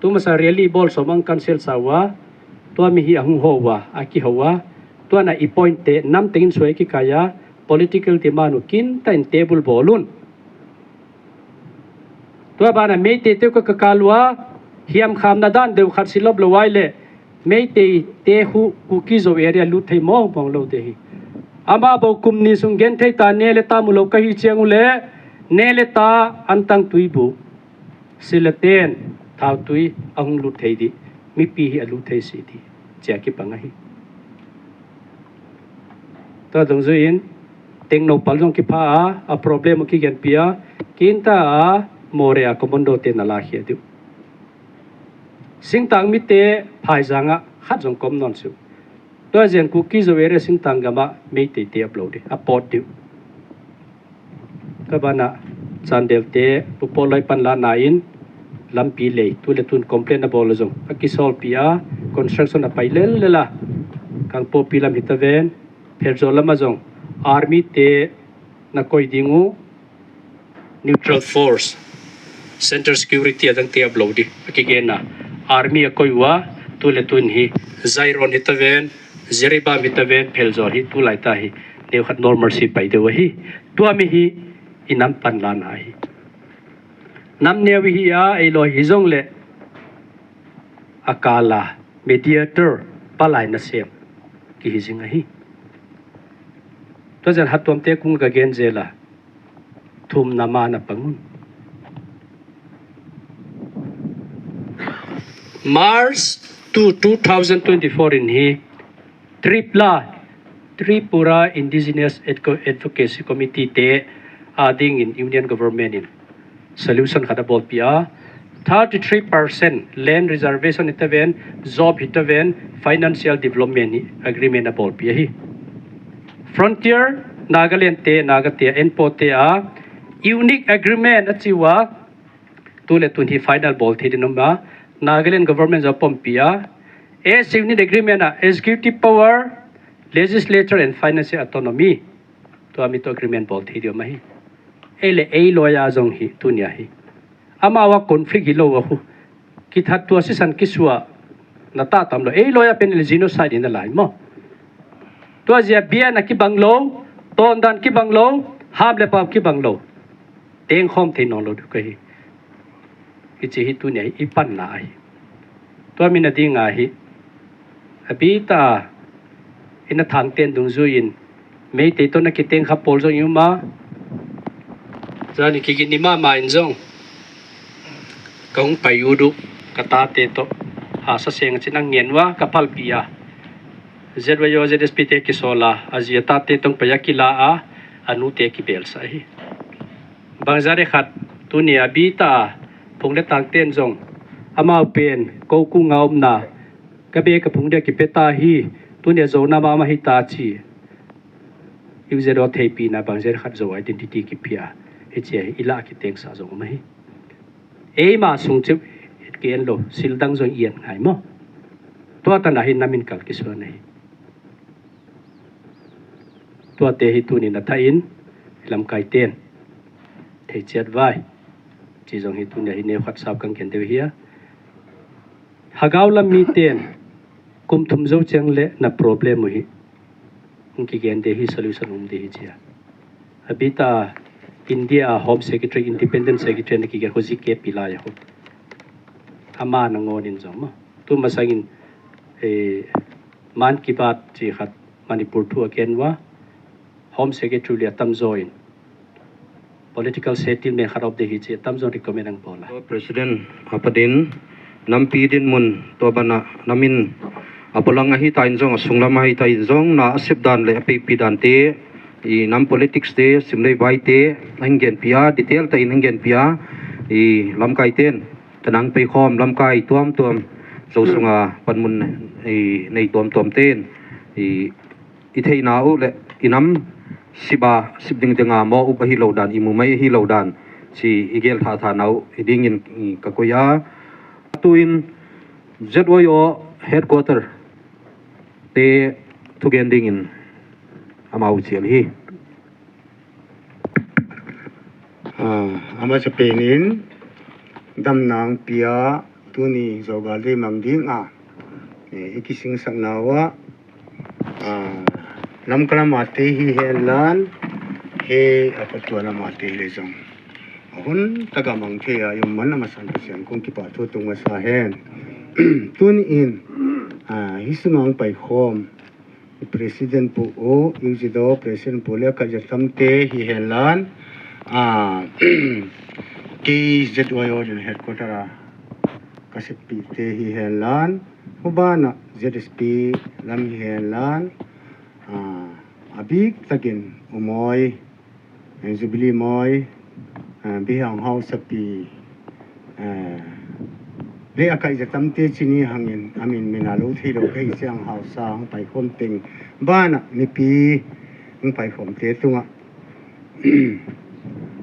tu masa rally bawl sawm ang cancel sa uh a, tua mi hi a hung ho uh a, a kiho uh a, tua na i point te nam tengin suai kikai a political demand uh kinta in table bawl un. Tua bana Meiteite uh ka kakal uh a hiamkhamna dan deuh khat silop lo ai le Meiteite hu Kuki Zo area lut thei mawngmawng lo te hi. Ama bo kum ni sung gen thei ta ne le ta mu lo ka hi ciang uh le ne le ta an tang tui bu. Silaten thautui a hung lut thei dih, mipi hi a lut thei si dih cia kipang ahi. Tua dungzui in tengno pal zong kipha a, a problem a kigenpi a, kinta a mawre a commando te na lakhia dih. Singtang mite phaizang ah khat zong kom nawn suh. Tua zian Kuki Zo area singtang gamah Meiteite a plo dih, a pawt dih. Ka banah Chandelte pupawlai panlana in lampi lei tu le tun complain a bawl a zong a kisawlpi a, construction a pai lellel a, Kangpokpi lam hita ven, Pherzawl lam a zong army te na koi ding uh, neutral force, center security a dangte a plo dih a kigenna army a koi uh a, tu le tun hi Zairon hita ven, Jiribam hita ven, Pherzawl hi tu laita hi neu khat normalcy pai deuh ahi. Tua mi hi i nam panlana hi. Nam neu i hi a, ei lawi hi zong le a kala mediator palai nasem kihi zing ahi. Tua zan hatuamte kung ka gen zela thumna mana pangun. March two, two thousand twenty-four in hi Tripla, Tripura Indigenous Advo-, Advocacy Committee te a dingin Union Government in solution khat a bawlpi a, thirty-three percent land reservation hita ven, job hita ven, financial development agreement a bawlpi ahi. Frontier Nagaland te, Naga te, enpo te a unique agreement a ci uh a, tu le tun hi final bawl thei din om a, Nagaland government zong a pompi a, as unique agreement a executive power, legislature and financial autonomy, tua mi tu agreement bawl thei din om ahi. Ei le ei lawyer zong hi tunia hi. Amau a conflict hi lo a hu. Kithat tua sisan kisua na ta tam lo. Ei lawyer pen le genocide in a lai maw. Tua zia bia na kibang lo, tawndan kibang lo, hap le pau kibang lo. Tengkhawm thei nawn lo duk ahi. Kici hi tunia hi i panna ahi. Tua mi na dinga hi a bita a i na thangten dungzui in Meitei tawh na kiteng kha pawl zong i um a, zani kigin ni mahmah in zong ka hung pai ut uh ka tate tawh hasa seng a cin a ngen uh a ka palpi a, Z Y O Z S P te kisawl a, a zi a tate tawh hung pai a kila a, a nute kibelsa hi. Bangzah de khat tuni a bita a phung le tangten zong Amau pen ko kung a omna, ka bek ka phung dia kipia ta hi, tuni a Zo nam a om ahi ta ci. U Z aw theihpihna bang Z khat Zo identity kipia hi ci a hi, i lah a kitengsa zong om ahi. Eima sung ceuh et ki en lo, sil dang zong i et ngai maw? Tua tan a hi nam in kal kisuan ahi. Tuate hi tuni na thain, lamkaiten thei ciat vai. Ci zong hi tuni a hi neu khat sau kang gen deuh hi a. Hagau lam miten kum thum zo ciang le na problem uh hi. Hong kigen deuh hi, solution um deuh hi ci a. A bita India a Home Secretary, Independent Secretary na kigen Hozi K Pillai a ho. Ama na ngonin zong maw. Tu masangin, eh, Man Ki Baat ci khat Manipur thu a ken ua, Home Secretary lia tamzaw in political settlement khat op deuh hi ci a tamzaw recommend ang pawl a. President a patin nampi din mun tua banah namin a pualang ahi ta in zong, a sunglam ahi ta in zong, na a sep dan le a peipi dante, i nam politics te, simlei vaite a hing genpia, detail ta in hing genpia, i lamkaiten tanang peikhawm lamkai tuamtuam, Zo sunga panmun i nei tuamtuam ten i, i theihna uh le i nam sip a, sip dingdinga mawh up ahi lo dan, i mumai ahi lo dan ci i gel thathana uh hi dingin i ka koi a. Tuin Z Y O headquarter te thugen dingin amau cial hi. Ah, a masa penin damna ang pia, tuni Zogal Day mang ding a, eh, i kisingsakna uah, ah, Lamka lamate hi hen lan, he a patua lamate hi le zong a hun taka mang thei a i om man a masan Pasian kong kipathu tung masa hen. Tuni in, ah, hi sunga ang paikhawm i President pu uh, U Z O President pu le a kaih zatamte hi hen lan, ah, K Z Y O din headquarter a ka seppihte hi hen lan, hubanah Z S P lam hi hen lan, ah, a bik takin U Mawi, eh, Jubilee Mawi, eh, Bihiang Hausapi, eh, le a kaih zatamte cini hangin a min mina lo thei lo ka hi ciang hausa hong paikhawm teng banah mipi hong paikhawmte tungah,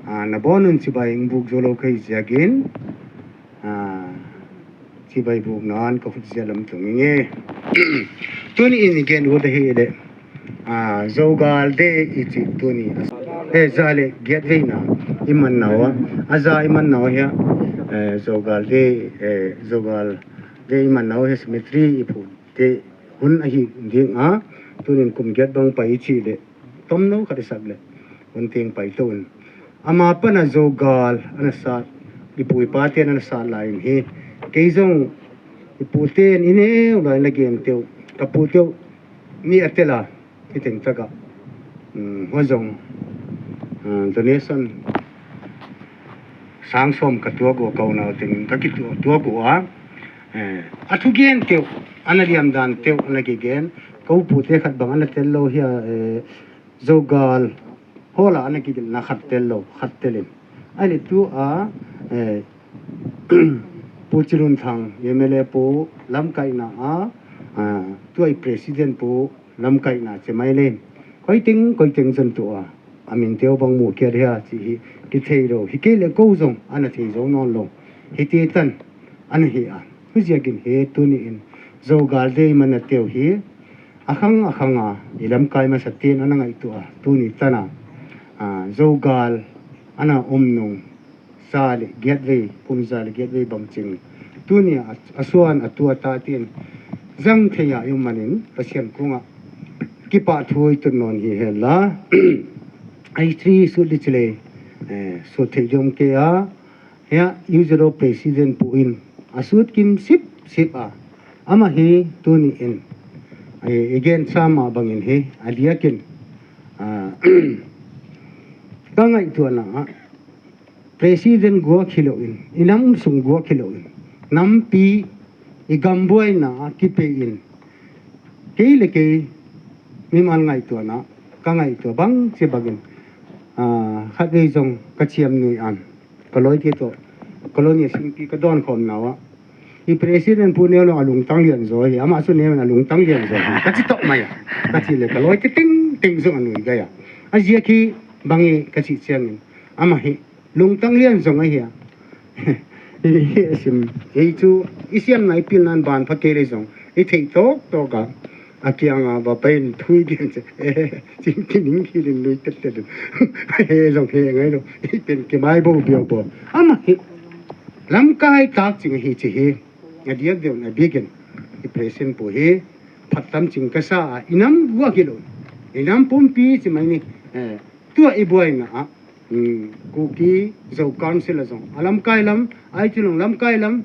ah, na bawn un cibai hong buk zo lo ka hi ciakin, ah, cibai buk nawn ka khut zia lam tung ing e. Tuni in i gen ut ahi le, ah, Zogal Day i cih tuni a, eh, za le giat veina i manna uh a, a za i manna uh hi a, eh, Zogal Day, eh, Zogal Day i manna uh hi a, cemetery i phute hun ahi ding a, tunin kum giat bang pai i cih le tomno khat i sak le hun teng pai to un. Ama pana Zogal a na sat, i pu i pate na na sat lai in hi. Kei zong i pute in i neu lai na gen teuh, ka pu teuh ni a tel a, i teng taka, um, hua zong, uh, donation sang sawm ka tuak uh a, ka unau teng ka kituak, tuak uh a, eh, a thugen teuh, a na liamdan teuh a na kigen, ka u pute khat bang a na tel lo hi a, eh, Zogal hall ah a na kigelhna khat tel lo, khat tel in. Ahih leh tu a, eh, Pu Cin Lun Thang, M L A pu lamkaihna ah, ah, tua i President pu lamkaihna ci mai le. Koi teng, koi teng zong tu a, a min teuh bang mu khiat hia cih hi kithei lo. Hi kei le ko zong a na thei zo nawn lo. Hite tan a na hi a. Huziakin hi tuni in Zogal Day manna teuh hi. A khang a khang a i lamkai masate'n a na ngaihtuah a, tuni tan a, a, Zogal a na om nung za le giat vei, kum za le giat vei bang cing tuni a, a suan a tua tate'n zang thei a i om manin Pasian kungah kipahthu i tut nawn hi hen la. History sut ding ci lei, eh, sut theih ding om kei a, hi a, U Z O President pu in a sut kim sipsip a, amah hi tuni in, eh, i gen sa mah bangin hi a diakin, ah, ka ngaihtuahna ah President guak hi loin, i nam sung guak hi loin, nampi i gambuaina ah kipei in, kei le kei mimal ngaihtuahna ka ngaihtuah bang ci bangin, ah, khatvei zong ka ciamnuih an, ka lawite tawh colony a singpi ka dawnkhawmna uh ah, I President Pu Neu Long a lungtang lian zaw hi, amah saw Neu in a lungtang lian zaw hi ka ci tawh mai a, ka cih leh ka lawite tengteng zong a nui gai a. A ziak hi bang hi ka cih ciangin amah hi lungtang lian zong ahi a. Hi hi a sim ei cu i siamna i pilna in ban pha kei lei zong i theih tawktawk a, a kiangah va pai in thu i gen ciang, eh, cing kining khilin lui tettet in, he zong he ngai lo, i pen kimai bo biau bo. Amah hi lamkai tak cing ahi ci hi. A diak deuh na bikin i President Pu hi phattam cing ka sa a, i nam guak hi lo, i nam pumpi ci mai ni. Eh, tua i buaina ah, um, Kuki Zo Council a zong a lamkai lam, ai ci long lamkai lam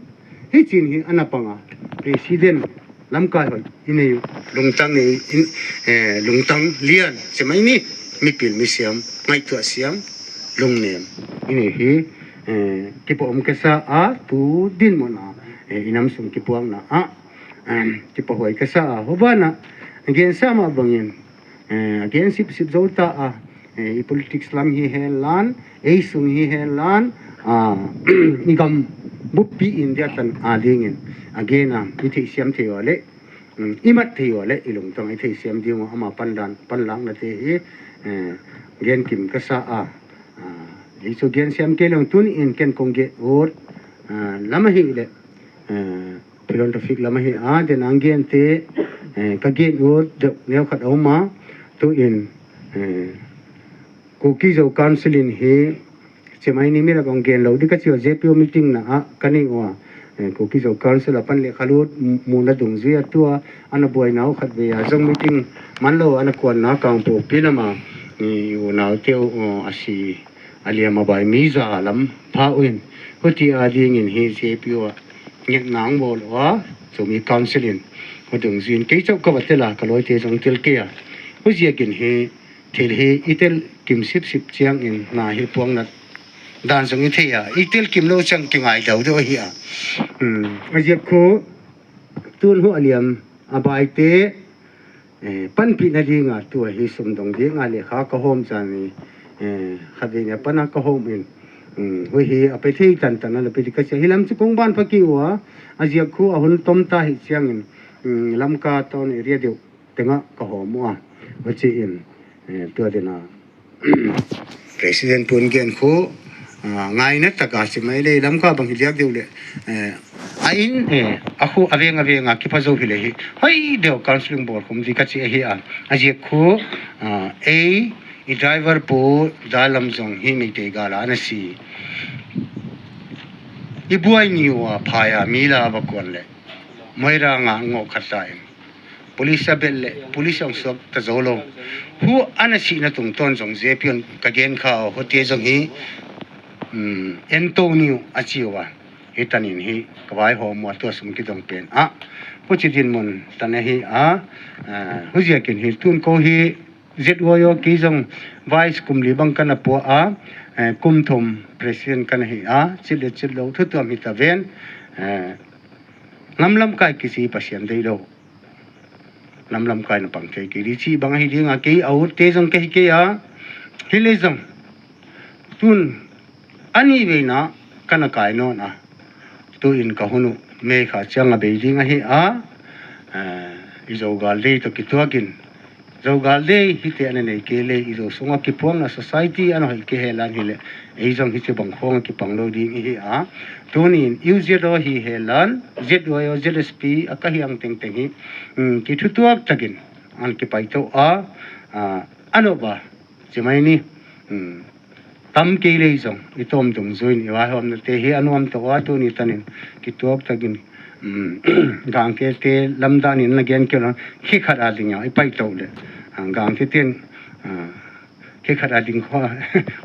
hi cin hi a na panga President lamkai hoih i nei uh, lungtang nei in, eh, lungtang lian ci mai ni, mipil misiam, ngaihtuah siam, lungnem i nei hi. Eh, kipa om ka sa a, tu dinmun a, eh, i nam sung kipuakna ah, em, kipahuai ka sa a, hua banah a gensa mah bangin, eh, a gen sipsip zo ta a, eh, i politics lam hi hen lan, ei sung hi hen lan, ah, i gam buppi India tan a dingin a gen a, i theihsiam thei uh a leh, mm, i mat thei uh a leh i lungtang i theihsiam ding uh ama pandan panlaknate hi, eh, gen kim ka sa a, ah, ei cu gensiam kei leng tuni in ken kong gen ut, ah, lam ahi leh, eh, philanthropic lam ahi a, den ang gente, eh, ka gen ut deuh neu khat a um a, tu in, eh, Kuki Zo Council in hi, ci mai ni mi rak hong gen lo dih ka ci uh a, J P O meeting na ah ka nei uh a, eh, Kuki Zo Council a pan leh khalut muhna dungzui a tua a na buaina uh khat ve a zong meeting man lo a na kuanna Kangpokpi lam a, i unaute uh, a si a liam a bai mi za lam pha uh in, huti a dingin hi J P O ah ngetna ang bawl uh a, Zomi Council in hua dungzui in kei cauh ka va tel a, ka lawite zong tel kei a, hua ziakin hi thil hi i tel kim sipsip ciangin na hi puaknat dan zong i thei a, i tel kim lo ciang kingai dau deuh ahi a. Hmm, a ziak khu tun hua liam a baite, eh, panpih nadinga tua hi sum dong dinga lekha ka hawm zan i, eh, khatvei nia pana ka hawm in, mm, hua hi a pe thei tantan a la pe dih ka cia hi lam cu kong ban pha kei uh a, a ziak khu a hun tom ta hi ciangin, mm, Lamka town area deuh tengah ka hawm uh a, hua ci in, eh, tua dena President Pu in gen khu, ah, ngaina taka ci mai lei Lamka bang hi diak deuh leh, eh, a inn, eh, a khu a veng a veng a kipha zo hi lei hi. Hoi deuh counseling bawl khum dih ka ci ahi a. A ziak khu, ah, ei i driver pu dalam zong hi Meitei gal a na si. I buai ni uh a phai a mi la va kuan leh Moirang a ngawh khat ta in. Police a belh leh police a hong suak ta zo lo. Hu a na sihna tungtawn zong J P O in ka gen kha aw, hute zong hi, um, ento ni uh a ci uh a. Hi tanin hi ka vaihawm uh a tua sum kidong pen ah, huci dinmun tan ahi a, ah, huziakin hi tun ko hi Z Y O kei zong vice kum li bang ka na pua a, eh, kum thum president ka na hi a, cit le cit lo thutuam hi ta ven, eh, lamlamkai kici Pasian deih lo. Lamlamkai na pang thei kei dih cih bang ahi dinga kei a utte zong ka hi kei a, hi lei zong tun a nih veina ka na kai nawn a, tu in ka hun uh May kha ciang a bei ding ahi a, eh, i Zogal Day tawh kituakin Zogal Day hite a na nei kei lei i Zo sungah kipuakna society a na hoih kei helan hileh ei zong hici bang khawng a kipang lo ding ihi a, tuni in U Z O hi helan Z Y O Z S P a ka hiang tengteng hi, um, kithutuak takin an kipaito a, ah, a nop a ci mai ni, um, tam kei lei zong i tawm dungzui in i vaihawmnate hi a nuam to a, tuni tanin kituak takin, um, gangtete lamdanin na gen kei lo khikhat a ding a i paito leh, ah, gangtete in, ah, khikhat a ding khawm,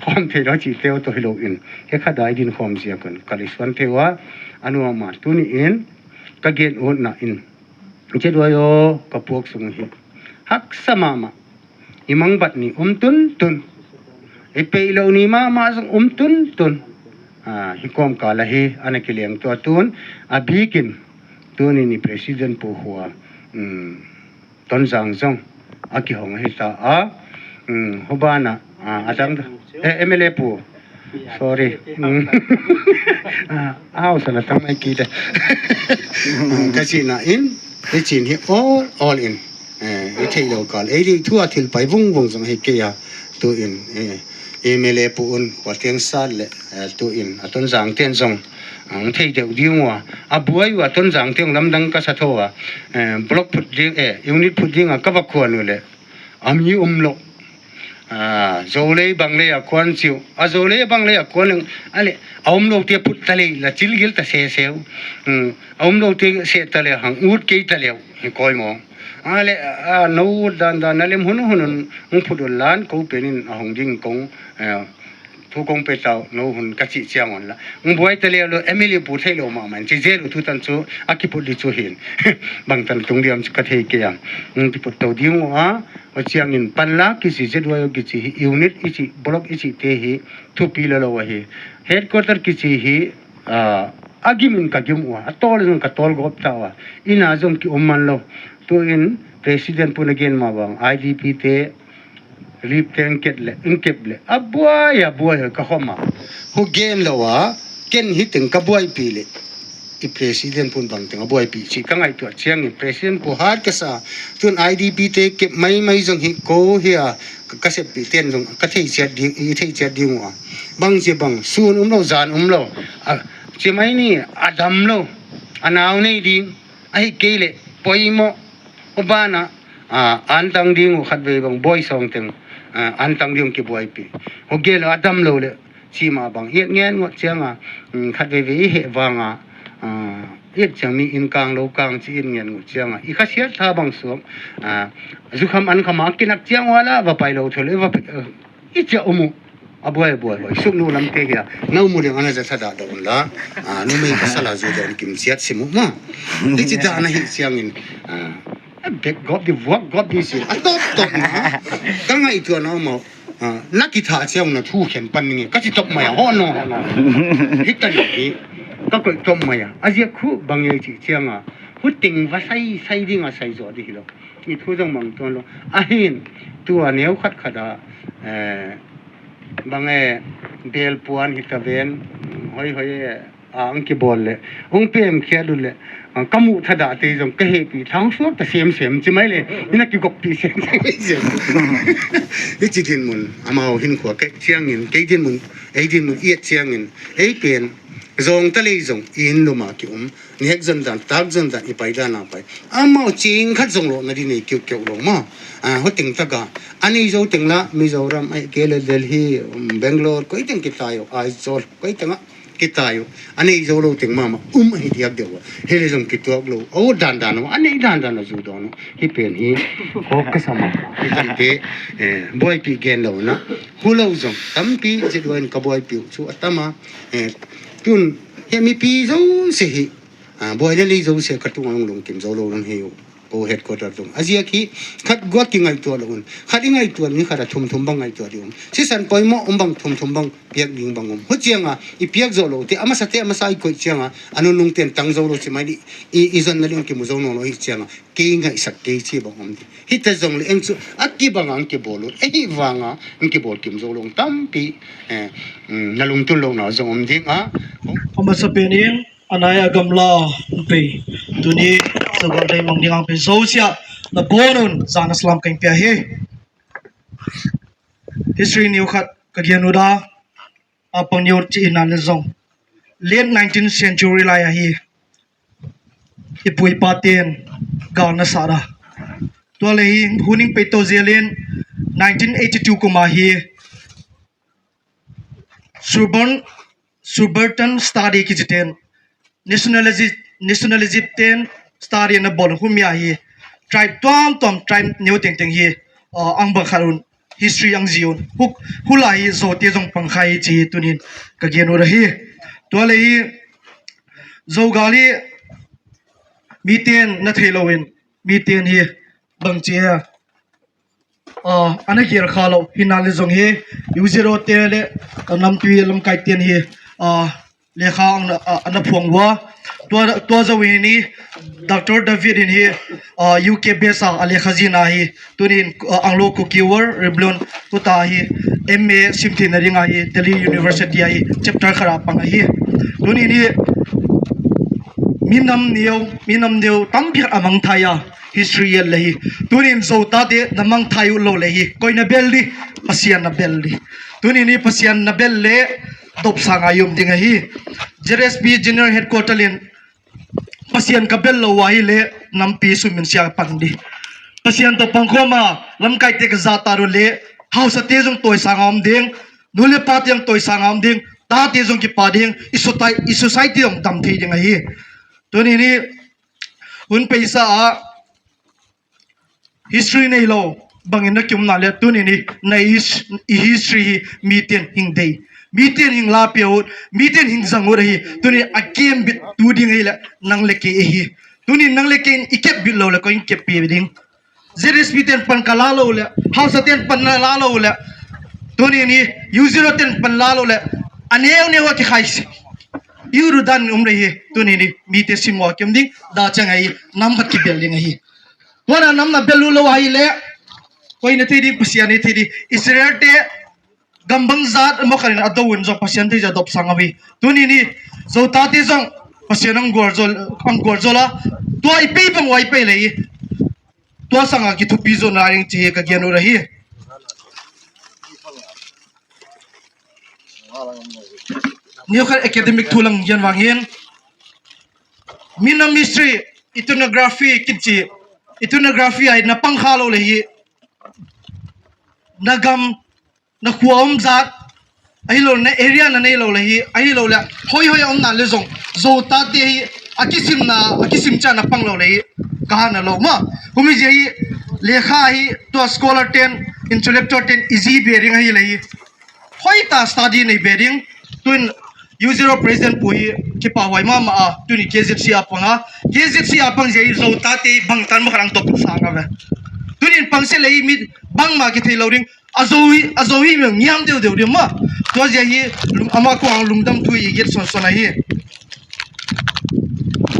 khawm thei lo cih teu tawh hi lo in khikhat a i din khawm ziakun ka leisuan thei uh a, a nuam a tuni in ka gen utna in Z Y O ka puak sung hi haksa mahmah. I mangbat ni um tuntun, i peih lo ni mahmah zong um tuntun. Ah, hi kawmkal ahi a na kileng tua tun a bikin tuni ni president pu khua, um, Tonzang zong a kihong ahi ta a, um, hubana, ah, a dang, eh, M L A pu Sorry. Mm. Ah, au, sana tang mai ki te. Mm, ka cihna in, i cin hi all, all in. Eh, i theih lo kal. Ei dih thu a thil pai vung vung zong hi kei a. Tu in, eh, M L A pu un, kua tiang sat le, eh, tu in, a Tonzang ten zong. Ang thei deuh ding ua. A buai ua Tonzang ten lamdang ka sa tho a. Eh, block phut ding, eh, unit phut ding a ka va kuan u le. A mi um lo. Ah, Zolei bang lei a kuan ciu. A Zolei bang lei a kuan leng. A le, a um lo te phut ta lei, la cil gil ta se seu. Hmm, a um lo te se ta lei, hang ut kei ta leu. Hi koi mo. A le, a, no ut dan dan, na lem hun hun un, hong phut un lan, ko penin a hong ding kong, eh, thu kong pe tau, no hun ka cih ciang on la. Hong buai ta leu lo, M L A pu thei lo mahmah, ci zel u thu tan cu, a kiphut di cu hin. Bang tan tung diam cu ka thei kei a. Hong kiphut to ding uh a, Aw ciangin panlak kici, Z Y O kici hi, unit i ci, block i ci te hi, thupi la lo ahi. Headquarter kici hi, ah, a gim in ka gim uh a, a tawl in ka tawl gawp ta uh a, inn ah zong ki um man lo. Tu in president pun a gen mah bang, I D P te, lip te in ket le, in kep le, a buai, a buai, ka khom a. Hu gen lo a, ken hi teng ka buaipih le. I president pun bang teng a buaipih cih ka ngaihtuah ciangin president pu hat ka sa. Tun I D P te kep maimai zong hi ko hi a ka, ka seppih ten zong ka thei ciat ding, i thei ciat ding uh a. Bang cia bang sun um lo, zan um lo. A, cia mai ni a dam lo. A nau nei ding. Ahi kei le poimawh. Aw banah, a, antang ding uh khat vei bang buai sawng teng, a, antang ding uh kibuaipih. Aw gel a dam lo le. Cimah bang, iat ngen ngawt cianga, um, khat veve i heh vanga, ah, iat ciang mi in kang lo kang ci iat ngen ngawt cianga, i khasiat tha bang suak, ah, zukham an khama kinak ciang wala, va pai lo thol, i va pai, uh, i cia umu, a buai, a buai, buai, suk nu lam te hia, na umu ding ana za tha dah dah un la, ah, numei ka sala zu dah un kim siat simu ma. Ti ci dah na hi ciangin, ah, a bek gop di, vuak gop di si, a top top ma, ka ngai tua na umu, Ah, na kithah ciang na thu khen pan ning e, ka ci top mai a, ho no, ho no. Hi ta ni hi, ka koih top mai a. A ziak khu bang e cih cianga, hu ting va sai, sai ding a sai zawh di hi lo. I thu zong mang tuan lo. A hin, tua neu khat khat a, eh, bang e, bel puan hi ta ven, hoi hoi e, a, ang kibawl le, hong pem khiat uh le, a, ka muh thadah te zong ka hehpih thang suak ta semsem ci mai le, ina kigoppi semsem. I ci dinmun, amau hinkhua kei ciangin, kei dinmun, ei dinmun iat ciangin, ei pen, zawng ta lei zong, i inn luma ki um, nek zon dan, tak zon dan, i pai dan a pai. Amau cing khat zong lo, na di nei kiukiau lo ma. A, ho teng taka, a nei zo teng la, Mizoram, ai, kei le Delhi, um, Bangalore, koi teng kitai uh, Aizawl, koi teng a, kitai uh, a nei zo lo teng mahmah, um ahi diak deuh uh, hi le zong kituak lo, aw dandan uh, a nei dandan uh zu dawn uh, hi pen hi, hawk ka sa mahmah, hi tante, eh, buaipih gen lo na, hu lo zong, tampi zit uh in ka buaipih uh, cu a tam a, eh, tun, hi mipi zo si hi, ah, buai le lei zo si ka tung a lungkim zo lo lang hi uh. Ko headquarter tung. A ziak hi, khat guak ki ngaihtuah lo un. Khat i ngaihtuah ni khat a thum thum bang ngaihtuah ding um. Sisan poimawh um bang thum thum bang piak ding bang um. Hu cianga, i piak zo lo te, a masa te, a masa i koih cianga, a nunung ten tang zo lo ci mai di, i, i zon na ling ki mu zo nawn lo hi cianga, kei ngaihsak kei ci bang um di. Hi ta zong le eng cu, a ki bang ang ki bawl lo, e hi vanga, ang ki bawl kim zo lo, tampi, eh, mm, na lungtun lo na zong um ding a. A masa pen in, a nai a gamla hong pei. Tuni Zogal Day mang ding ang pei zo sia na bawn un zan a salam ka ing pia hi. History new khat ka gian uh da, a pang new ci in an zong. Late nineteenth century lai ahi. I pu i pa ten gal na sa da. Tua le hi huning pei to zialin nineteen eighty-two kuma hi. Suburban, Subaltern study kici ten, nationalism, nationalism ten study na bawl hum ya hi, tribe tuamtuam, tribe neu tengteng hi, uh, ang bang khat un, history ang zi un, huk, hula hi zo te zong pang khai hi ci hi tunin ka gen uh da hi. Tua le hi, Zogal hi, mi ten na thei lo in, mi ten hi, bang ci hi, ah, ana kial kha lo, hi na le zong hi, U zero te le, ah, namtui lamkai ten hi, ah, lekha ang na, ah, ana phuang ua. Tua, tua zo in hi, Doctor David in hi, ah, U K base a, a lekha zina hi, tunin, ah, Anglo Kuki War Rebellion tuta hi, M A sim theihna dingah hi Delhi University ah hi chapter khat ah pang ahi. Tuni ni minam neu, minam neu tampi khat a mangthai a history i et le hi. Tuni in Zotate na mangthai uh lo le hi. Koi na bel di, Pasian na bel di. Tuni ni Pasian na bel le dopsang a i om ding ahi. Z S P General Headquarter in Pasian ka bel lo uh ahi le nampi sumin sia pang di. Pasian tawh pangkhawm a lamkaite ka zahtak uh le hausate zong tawisang a om ding, nu le pate zong tawisang a om ding, tate zong kipa ding, i sotai-, i society zong dam thei ding ahi. Tuni ni hun peisa ah history nei lo bangin na ki omna le tuni ni na his-, i history hi miten hing dei, miten hing lapia ut, miten hing zang ut ahi. Tuni a kem bit tu ding ahi le nang le kei ahi. Tuni nang le kei in i kep bit lo le koi in kep pi ding? Z S P ten pan ka la lo le, hausa ten pan na la lo le, tuni ni U zero ten pan la lo le, a neu neu a kikhai si. I uru dan um le hi, tuni ni mite sim wa kem ding, da chang ahi, nam khat kibel ding ahi. Tuana nam na bel uh lo ahi le, koi na thei ding, Pasian i thei ding. Israel te gam bangzat maw khanin a do un zong Pasian thei zah dopsang a hi. Tuni ni Zotate zong Pasian ang gual zol, ang gual zol a. Tua i pei bang wa i pei le i. Tua sanga kithupi zon a ring ci hi ka gen uh ahi. New khat academic thu lang gen vangin. Minam history, ethnography kici, ethnography ai na pangkha lo le hi. Na gam, na khua om zat, ahi lo na area na nei lo le hi, ahi lo le hoihoi a om na le zong Zotate hi a kisimna, a kisim ca na pang lo le hi. Ka hana lo ma. Humi zia hi lekha hi tua scholar ten, intellectual ten i zi bia ding ahi le hi. Hoita study nei bia ding. Tuin U zero president pu hi kipa huai mama a, tuni K Z C a pang a. K Z C a pang zia hi Zotate bangtan ma kharang top sang a ve. Tunin pang se le hi mi bangma kithei lo ding. A zo hi, a zo hi mi ngiam deu deu ding ma. Tua zia hi lung, ama kuang lungdam thu i get son son ahi.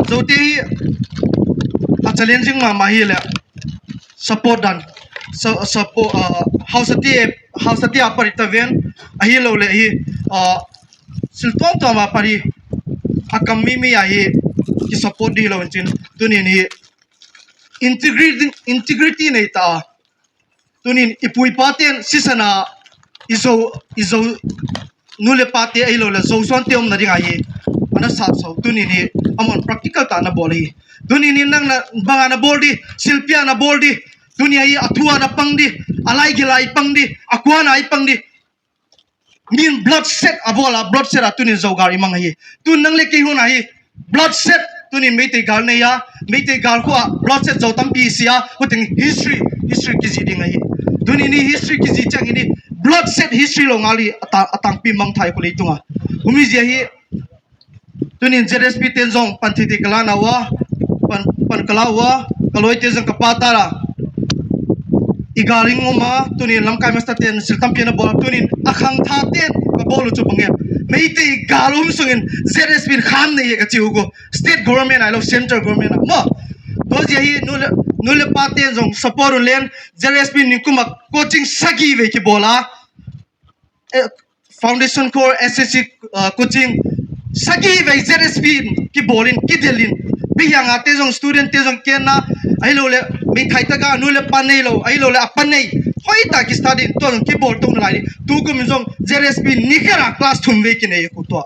Zote hi a challenging mama hi le. Support dan, su-, support, uh, hausate, hausate a pari ta ven, ahi lo le hi, uh, sil tuam tuam a pari, a kam mi mi ahi, ki support di lo in cin, tunin hi, integrity, integrity nei ta, tunin i pu i pa ten sisana, i zo, i zo, nu le pate ahi lo le Zosuante omna ding ahi. Ana sa so, tuni ni amon practical ta na bawl hi. Tuni ni nang na banga na bawl di, silpia na bawl di. Tuni ahi a thua na pang di, a lai gilai pang di, a kuana i pang di. Min blood set a bawl a, blood set a tuni Zogal i mang ahi. Tun nang le kei hun ahi. Blood set, tunin Meitei gal nei a, Meitei gal khua blood set zo tampi si a, kuteng history, history kizi ding ahi. Tunin ni history kizi ciang ini blood set history lo ngali a ta-, a tangpi mangthai ku leitunga. Humi zia hi, tunin Z S P ten zong pan thiti ka la na ua, pan, pan ka la ua, ka loi te zong ka pa ta la. I galing uma, tunin lamkai masta ten sil tampi na bawl, tunin a khangtha ten ka bawl u cu bangem. Meitei gal um sungin Z S P in kham nei hi ka ci u ko. State government ai lo, central government ai maw. Tua zia hi nu le, nu le pa ten zong support un len Z S P in ningkuma coaching sagi vei kibawl a. Eh, foundation course, S S C, uh, coaching sagi vei Z S P in kibawlin, kidelin. Bihiang a te zong student te zong kenna, ahi lo le, meithai taka nu le pa nei lo, ahi lo le a pa nei. Hoita ki study in, tua zong kibawl tung lai ni. Tu kum in zong Z S P in ni kera class thum vei kinei ku tua.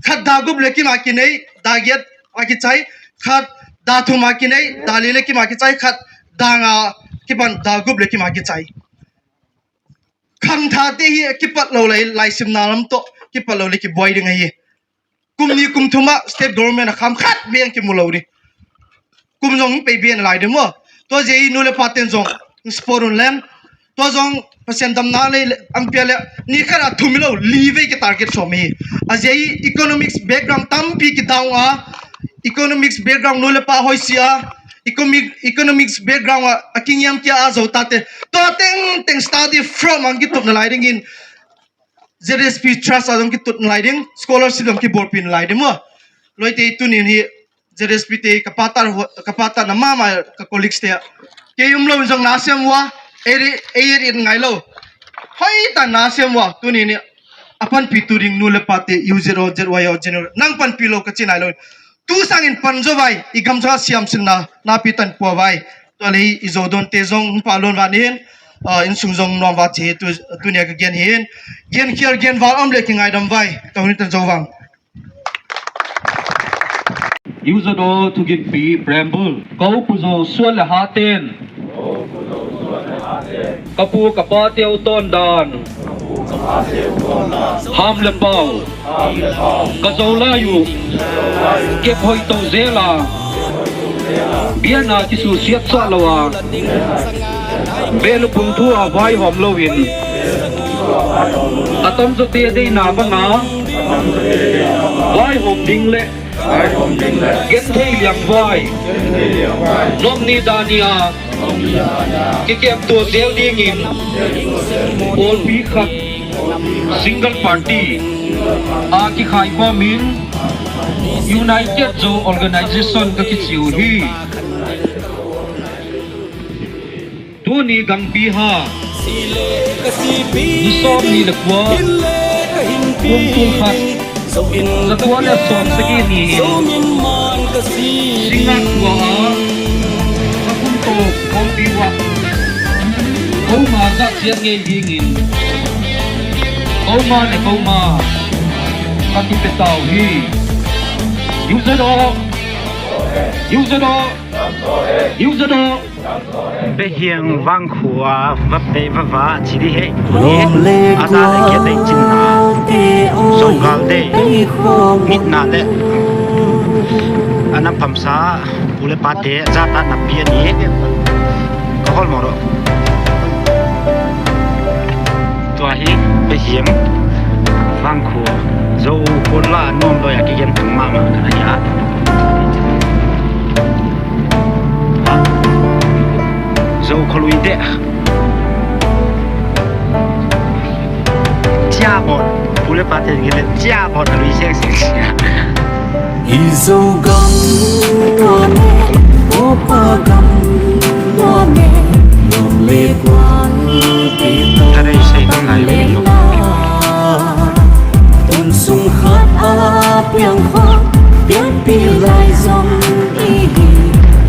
Khat da gup le kima kinei, da giat a kicai, khat da thum a kinei, da li le kima kicai, khat da nga kipan da gup le kima kicai. Khangthate hi kipat lo lai, laisimna lam tawh kipat lo le kibuai ding ahi. Kum ni kum thuma state government a kham khat beng kimu lo ding. Kum zong pei ben lai ding maw. Tua zia hi nu le pa ten zong support un lem. Tua zong Pasian damna le ang pia le ni khat a thum hi lo li vei ki target sawm hi. A zia hi economics background tampi ki down a. Economics background nu le pa hoisia. Economic, economics background a, a kingiam kia a Zotate. Tua teng teng study from ang kitupna lai dingin Z S P Trust a zong kitupna lai ding, scholarship zong kibawlpina lai ding maw. Loite tunin hi Z S P te ka pata, ka pata na mama ka colleagues te. Kei um lo zong na sem wa, ei, ei, ei ngai lo. Hoihtak na sem uh a, tuni ni a panpih tu ding nu le pate, U Z O, Z Y O, General, nang panpih lo ka ci nai lo. Tu sangin pan zo vai, i gamsung a siamsinna napi tan pua vai. Tua lei i Zo dawnte zong hong pah lon va ni hin, ah, innsung zong nuam va ci hi, tu, tuni a ka gen hi in. Gen khial gen val om le kingaidam vai. Tua hun i tan zo vang. U Z O thugimpi preamble. Ko Pu Zo suan le haten, ka pu ka pate uh tawndan, ham le pau, ka Zolai uh kep hoih to zel a, biakna kisusiat suah lo a, beh lupung thu a vaihawm loin, a tamzawte deihna banga vaihawm ding le genthei liangvai, nop ni dan ni a kikemtuah zel dingin, pawlpi khat, single party a kikhai kawmin United Zo Organization ka kici uh hi. Tuni Gangpi ha, ni sawm ni le kua, kum kum khat, zakua le sawm sagih ni in, Singngat khua ah ka kum tawh kawmpi uh ah, ko ma zah ciat ngei dingin, ko ma le ko ma ka kipia ta uh hi. U Z O, U Z O, U Z O. Pehiang vangkhua va pei va va ci di hei. Lawm le a za le kia tei cin na. Gual, Zonggal de. Mitna le a nam phamsa pu le pate za ta na pia ni. Ka hol mo ro. Tua hi Pehiang vangkhua. Zo khua la nuam loi a kigen tung mama ka na hi a. Zo khualui deh. Cia bawt, pu le pate ngin le cia bawt a lui seng seng sia. I Zogam nuam e, Kawlpa gam nuam e, nuam le gual te tawh. Ka rei sei tawh lai le na. Tun sung khat a piang khawng, pianpih lai zong i hi,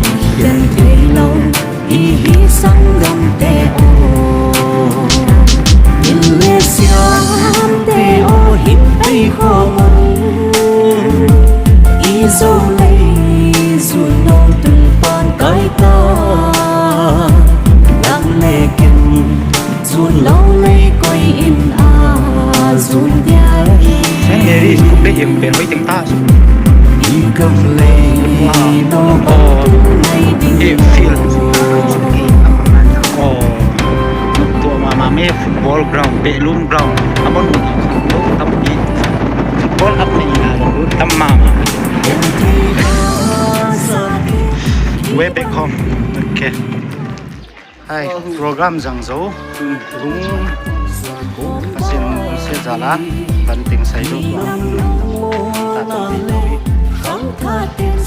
i hian thei lo i hi sanggamte aw. Mil le siamte aw, hin pei khawm un. I Zo lei zun lo tung pan kai ta. Nang le ken zun lo lei koi in a zun dia hi. Saint Mary's khup dei hiam pen hoih teng ta. I gam lei no bang tung mai ding. Aw, field. Aw, tua mama me football ground, Behlum ground. A mon tam pi. Football up me ina lo tam mama. Way back home. Okay. Hai, program zang zo. Lung Pasian lungsiat zala, ban teng sai do tua. Ta tua pi tua pi.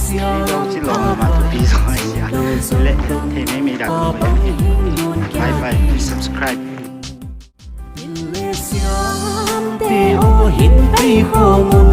Pi tua ci lo ma tua pi zo ai sia. Le, thei mei mei da tua pi. Bye bye, please subscribe. Te aw, hin pei khawm un.